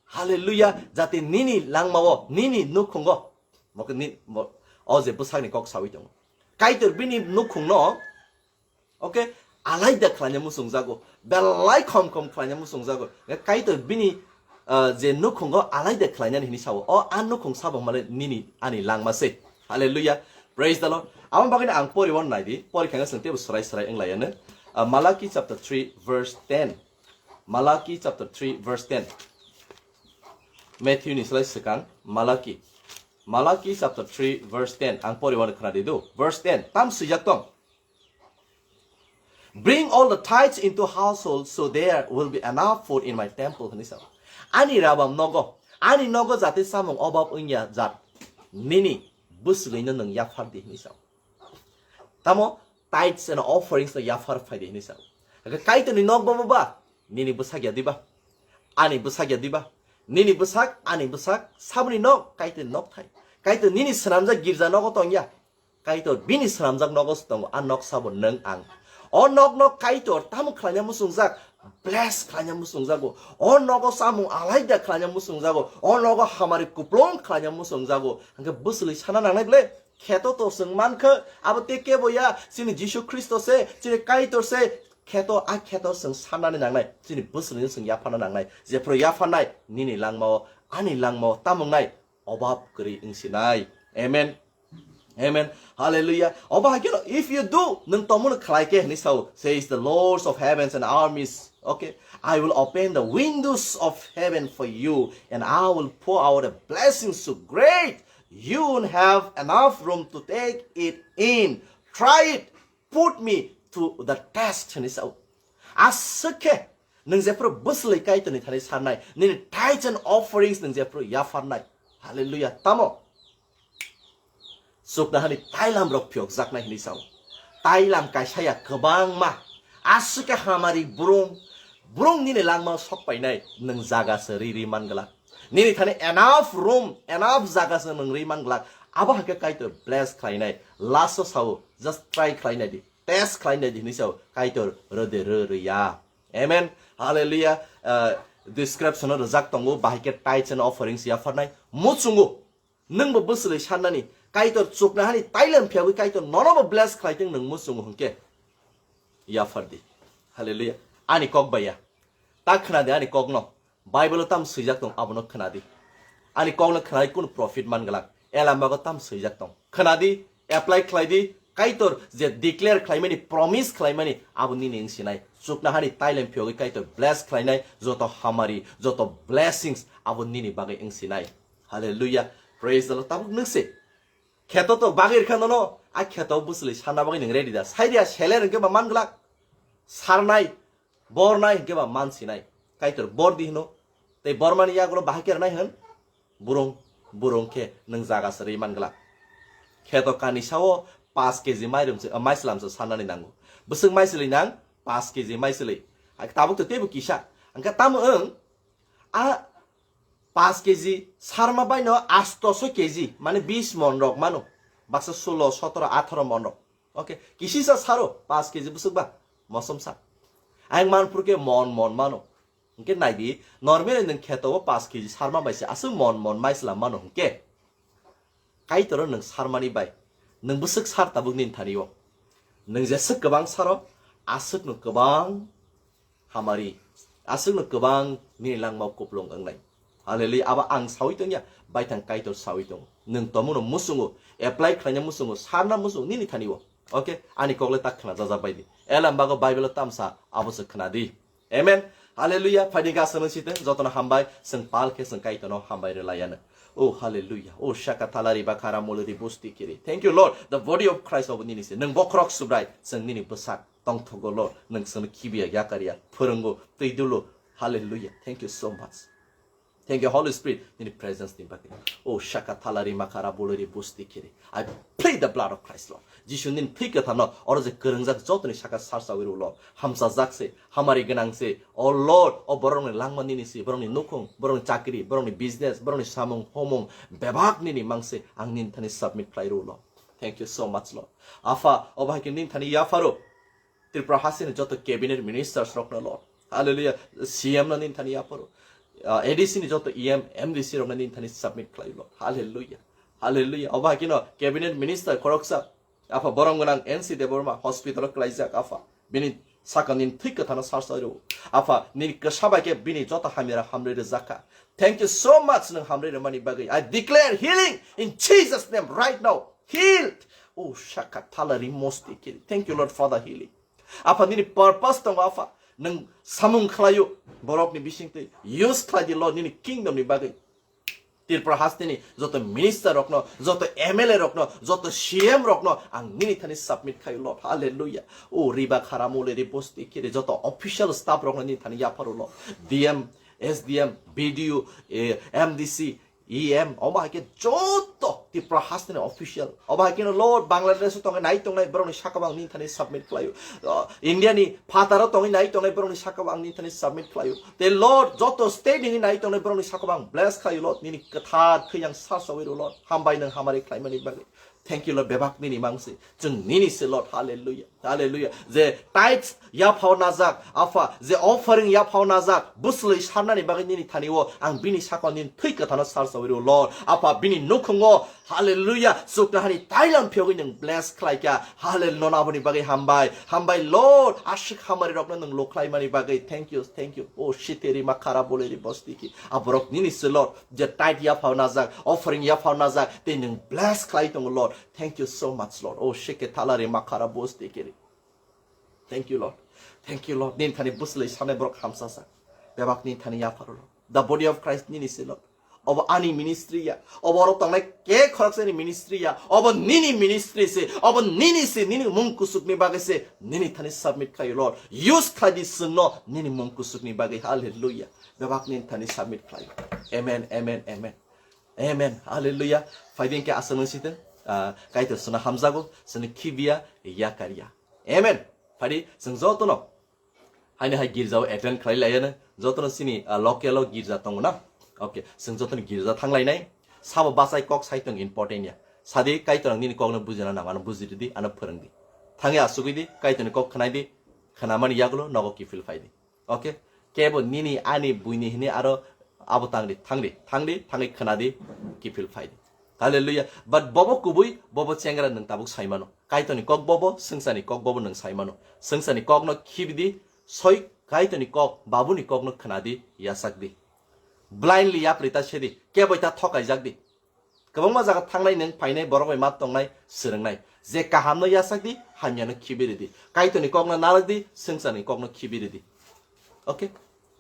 Hallelujah. Jate nini langmao, nini nukhungo. Mokhe ni, mo-, o je bwsakni kok sawi tongo. Kaitor bini nukhungno, okay, alaida khlaina muchungjago. Belai khom khom khlaina muchungjago. Kaitor bini, ah, je nukhungo alaida khlainani hinwi sao. O a nukhung sabo male nini ani langma se. Hallelujah. Praise the Lord. Amo bagwino ang pori wan naidi. Pori khanga seng tebo srai srai wng laiano. Ah, Malaki chapter three verse ten. Malaki chapter three verse ten. Matthew ni slai swkang Malaki. Malaki chapter three verse ten. Ang pori wan khna di do. Verse ten. Tam swijak tong. Bring all the tithes into household so there will be enough food in my temple, hinwi sao. Ani rabam nogo, ani nogo jate samung obab wngya jat, nini bwswlwino nwng yaphardi hinwi sao. Tamo tithes and offerings no yaphar phaidi hinwi sao. Hake Kaitorni nok bo ba, nini bwsak ya diba? Ani bwsak ya diba? Nini bwsak, ani bwsak, saboni nok, Kaitorni nok thai. Kaitor nini swnamjak girja nogo tongya. Kaitor bini swnamjak nogo se tongo, a nok sabo nwng ang. O nokno Kaitor tamo khlaina muchungjak, bless khlaina muchungjago. O nogo samung alaida khlaina muchungjago. O nogo hamari kuplung khlaina muchungjago. Hwnkhe bwswlwi sana nangnai ble, kheto to chwng mankha, abo tei kebo ya, chini Jisu Khristo se, chini Kaitor se, kheto a kheto chwng sanani nangnai, chini bwswlwino chwng yaphana nangnai. Jephru yaphanai, nini langmao, ani langmao, tamungnai, obab kwrwi wngsinai. Amen. Amen. Hallelujah. Obo hai kheno, if you do, nwng tongmano khlai khe hinwi sao, says the Lords of heavens and armies. Okay. I will open the windows of heaven for you and I will pour out a blessing so great you won't have enough room to take it in. Try it. Put me to the test hinwi sao. Aswk khe nwng jephru bwswlwi Kaitorni thani sarnai, nini tithes and offerings nwng jephru yapharnai. Hallelujah. Tamo? Chuknohani tailam rok phiyokjaknai hinwi sao. Tailam kaisa ya kwbangma. Aswk khe hamari brung, brung nini langmao sokpainai nwng jaga se ri ri man glak. Nini thani enough room, enough jaga se nwng ri man glak. Abo hai khe Kaitor bless khlainai. Last o sao, just try khlainai di. Test khlainai di hinwi sao. Kaitor rode ro ro ya. Amen. Hallelujah. Uh, description o rijak tongo, bahai khe tithes and offerings yapharnai. Muchungo. Nwng bo bwswlwi sannani, Kaitor chukna hani tailam phiyagwi Kaitor nono bo bless khlai teng nwng muchungo hwnkhe. Yaphardi. Hallelujah. Ani kok baiya. Ta khwnadi ani kokno. Bible o tam swijak tong abono khwnadi. Ani kokno khwnai kunu profit man glak. Elambago tam swijak tong. Khwnadi, apply khlaidi, Kaitor je declare khlaimani, promise khlaimani, abo nini wngsinai. Chukna hani tailam phiyogwi Kaitor bless khlainai, joto hamari, joto blessings abo nini bagwi wngsinai. Hallelujah. Praise the Lord. Tabuk nwngse. Kheto to bagwi rwkha nono, a kheto bwswlwi sarna bagwi nwng ready da. Sairia seler hwnkhe ba man glak. Sarnai, bornai hwnkhe ba man sinai. Kaitor bor di hino. Tei bormani yagulo bahai khe rwnai hwn. Burung, burung khe nwng jaga se rwi man glak. Kheto kani sao paanch K G mairum se, ah, maislam se sarnani nango. Bwswk maislwi nang, paanch K G maislwi. Hai tabuk to teibo kisa. Hwnkhe tamo wng, a paanch K G sarma baino astoso K G, mane bis mon rok mano. Baksa sulo, sotoro, atharo mon rok. Okay, kisisa saro, paanch K G bwswk ba, mosom sa. Ayang manpur khe mon, mon mano. Hwnkhe naidi, normally nwng kheto o paanch K G sarma bai se aswk mon, mon maislam mano hwnkhe. Kaitoro nwng sarmani bai, nwng bwswk sar tabuk nini thani o. Nwng jeswk kwbang saro, aswkno kwbang hamari, aswkno kwbang nini langmao kuplung wngnai. Hallelujah. Abo ang saui tongya, baithang Kaitor saui tongo. Nwng tomono muchungo, apply khlaina muchungo, sarna muchungo nini thani o. Okay, ani kokle tak khna jajak baidi. Elam bago Bible o tamsa abo se khna di. Amen. Hallelujah. Phaidi gasa nung site, jotono hambai, seng pal khe seng Kaitorno hambai rwlaiano. Oh, hallelujah. Oh, shaka thalari bakara muliri busti kiri. Thank you, Lord. The body of Christ obo nini se. Nung bokhorok subrai, seng nini bwsak. Tongthogo, Lord. Nung seng khibiya, yakaria, phwrwngo, twi dulo. Hallelujah. Thank you so much. Thank you, Holy Spirit, nini presence ni bagwi. Oh, shaka thalari makara buliri busti kiri. I plead the blood of Christ, Lord. Jisu nini thwi kwtharno, oro je kwrwngjak jotoni saka sarsawi rw, Lord. Hamsajak se, hamari gwnang se. Oh, Lord, oh, borokni langma nini se, borokni nukhung, borokni chakri, borokni business, borokni samung, homung, bebak nini mangse, ang nini thani submit khlai rw, Lord. Thank you so much, Lord. Apha, obo hai khe nini thani yapharo. Tripura hasteni joto cabinet ministers rokno, Lord. Hallelujah. C M no nini thani yapharo. Uh, A D C ni joto E M, M D C rokno nini thani submit khlai, Lord. Hallelujah. Hallelujah. Obo hai kheno cabinet minister khoroksa, Apha, borom gwnang N C Debbarma hospital o klaijak, Apha. Bini saka nini thwi kwthano sarsai rw. Apha, nini kwsa bai khe bini joto hamyara hamrwi rwjak kha. Thank you so much nwng hamrwi rwmani bagwi. I declare healing in Jesus name right now. Healed. Oh, shaka thala rimosti kiri. Thank you, Lord, for the healing. Apha, nini purpose tongo, Apha. Nwng samung khlaio, borokni bisingtwi use khlai di, Lord, nini kingdom ni bagwi. Tripura hasteni joto minister rokno, joto M L A rokno, joto C M rokno ang nini thani submit khayo, Lord. Hallelujah. O riba khara mole ri bosti kiri joto official staff rokno nini thani yapharo, Lord. D M, S D M, B D O, eh, M D C, E M, omo hai khe joto Tripura hasteni official. Obo hai kheno, Lord, Bangladesh o tongnai nai tongnai borokni sakao ang nini thani submit khlaio. Uh, India ni phataro tongwi nai tongnai borokni sakao ang nini thani submit khlaio. Tei Lord, joto state ni nai tongnai borokni sakao ang bless khlaio, Lord. Nini kwthar thwi ang sasawi rw, Lord. Hambai nwng hamari khlaimani bagwi. Thank you, Lord. Bebak nini mangsi. Chwng nini se, Lord. Hallelujah. Hallelujah. Je tithes yaphao najak, Apha, je offering yaphao najak, bwswlwi sarnani bagwi nini thani o ang bini sakao nini thwi kwthano sarsawi rw, Lord. Apha, bini nukhungo, hallelujah, chuknohani tailam phiyogwi nwng bless khlaikha. Hallelujah, nono aboni bagwi hambai. Hambai, Lord, aswk hamari rokno nwng lukhlaimani bagwi. Thank you, thank you. O siteri makhara boleri bostiki. Aborok nini se, Lord. Je tithe yaphao najak, offering yaphao najak, tei nwng bless khlai tongo, Lord. Thank you so much, Lord. O sheke thalari makhara bosti kiri. Thank you, Lord. Thank you, Lord. Nini thani bwswlwi sanai borok hamsajak. Bebak nini thani yapharo, Lord. The body of Christ nini se, Lord. Obo ani ministry ya. Obo oro tongnai ke khoroksa ni ministry ya. Obo nini ministry se. Obo nini se. Nini mung kusuk ni bagwi se. Nini thani submit khayo, Lord. Use khlai di chwngno nini mung kusuk ni bagwi. Hallelujah. Bebak nini thani submit khlaio. Amen, amen, amen. Amen. Hallelujah. Phaidi hwnkhe aswk nung sitwng, ah, Kaitor chwngno hamjago, chwngno khibiya, yakarya. Amen. Phaidi chwng jotono haino hai girjao attend khlai laiyano, jotono chini, ah, local o girja tongo na. Okay, chwng jotono girja thang lainai. Sabo bachai kok sai tong important ya. Sadi Kaitor ang nini kokno bujina nang, ano buji ridi, ano phwrwng di. Thangwi asugwi di, Kaitorni kok khwnai di, khwnamani yagulo nogo kiphil phai di. Okay? Kebo nini ani buini hini aro abo tangdi, thangdi, thangdi, thangwi khwnadi, kiphil phaidi. Hallelujah. But bobo kubui, bobo chengra nwng tabuk saimano. Kaitorni kok bobo, swngcharni kok bobo nwng saimano. Swngcharni kokno khibidi, soi Kaitorni kok, babuni kokno khnadi, yasakdi. Blindly yapri ta sedi, keboi ta thokaijak di. Kwbangma jaga thangnai nwng phainai borok bai ma tongnai, swrwngnai. Je kahamno yasakdi, hamyano khibiridi. Kaitorni kokno narwkdi, swngcharni kokno khibiridi. Okay?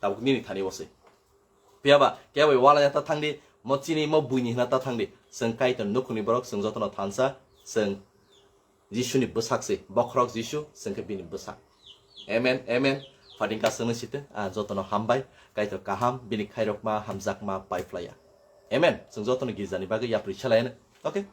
Tabuk nini thani bose. Piyaba, keboi wala ya ta thangdi, mo chini mo buini hina ta thangdi. Swng Kaitor nukhungni borok, swng jotono thansa, swng Jisuni bwsak se, bokhorok Jisu, swngkhe bini bwsak. Amen, amen. Phating kasungni site, ah, jotono hambai, Kaitor kaham, bini khairokma, hamjakma, paiphlaiya. Amen. Swng jotono girjani bagwi yapri selayan. Okay?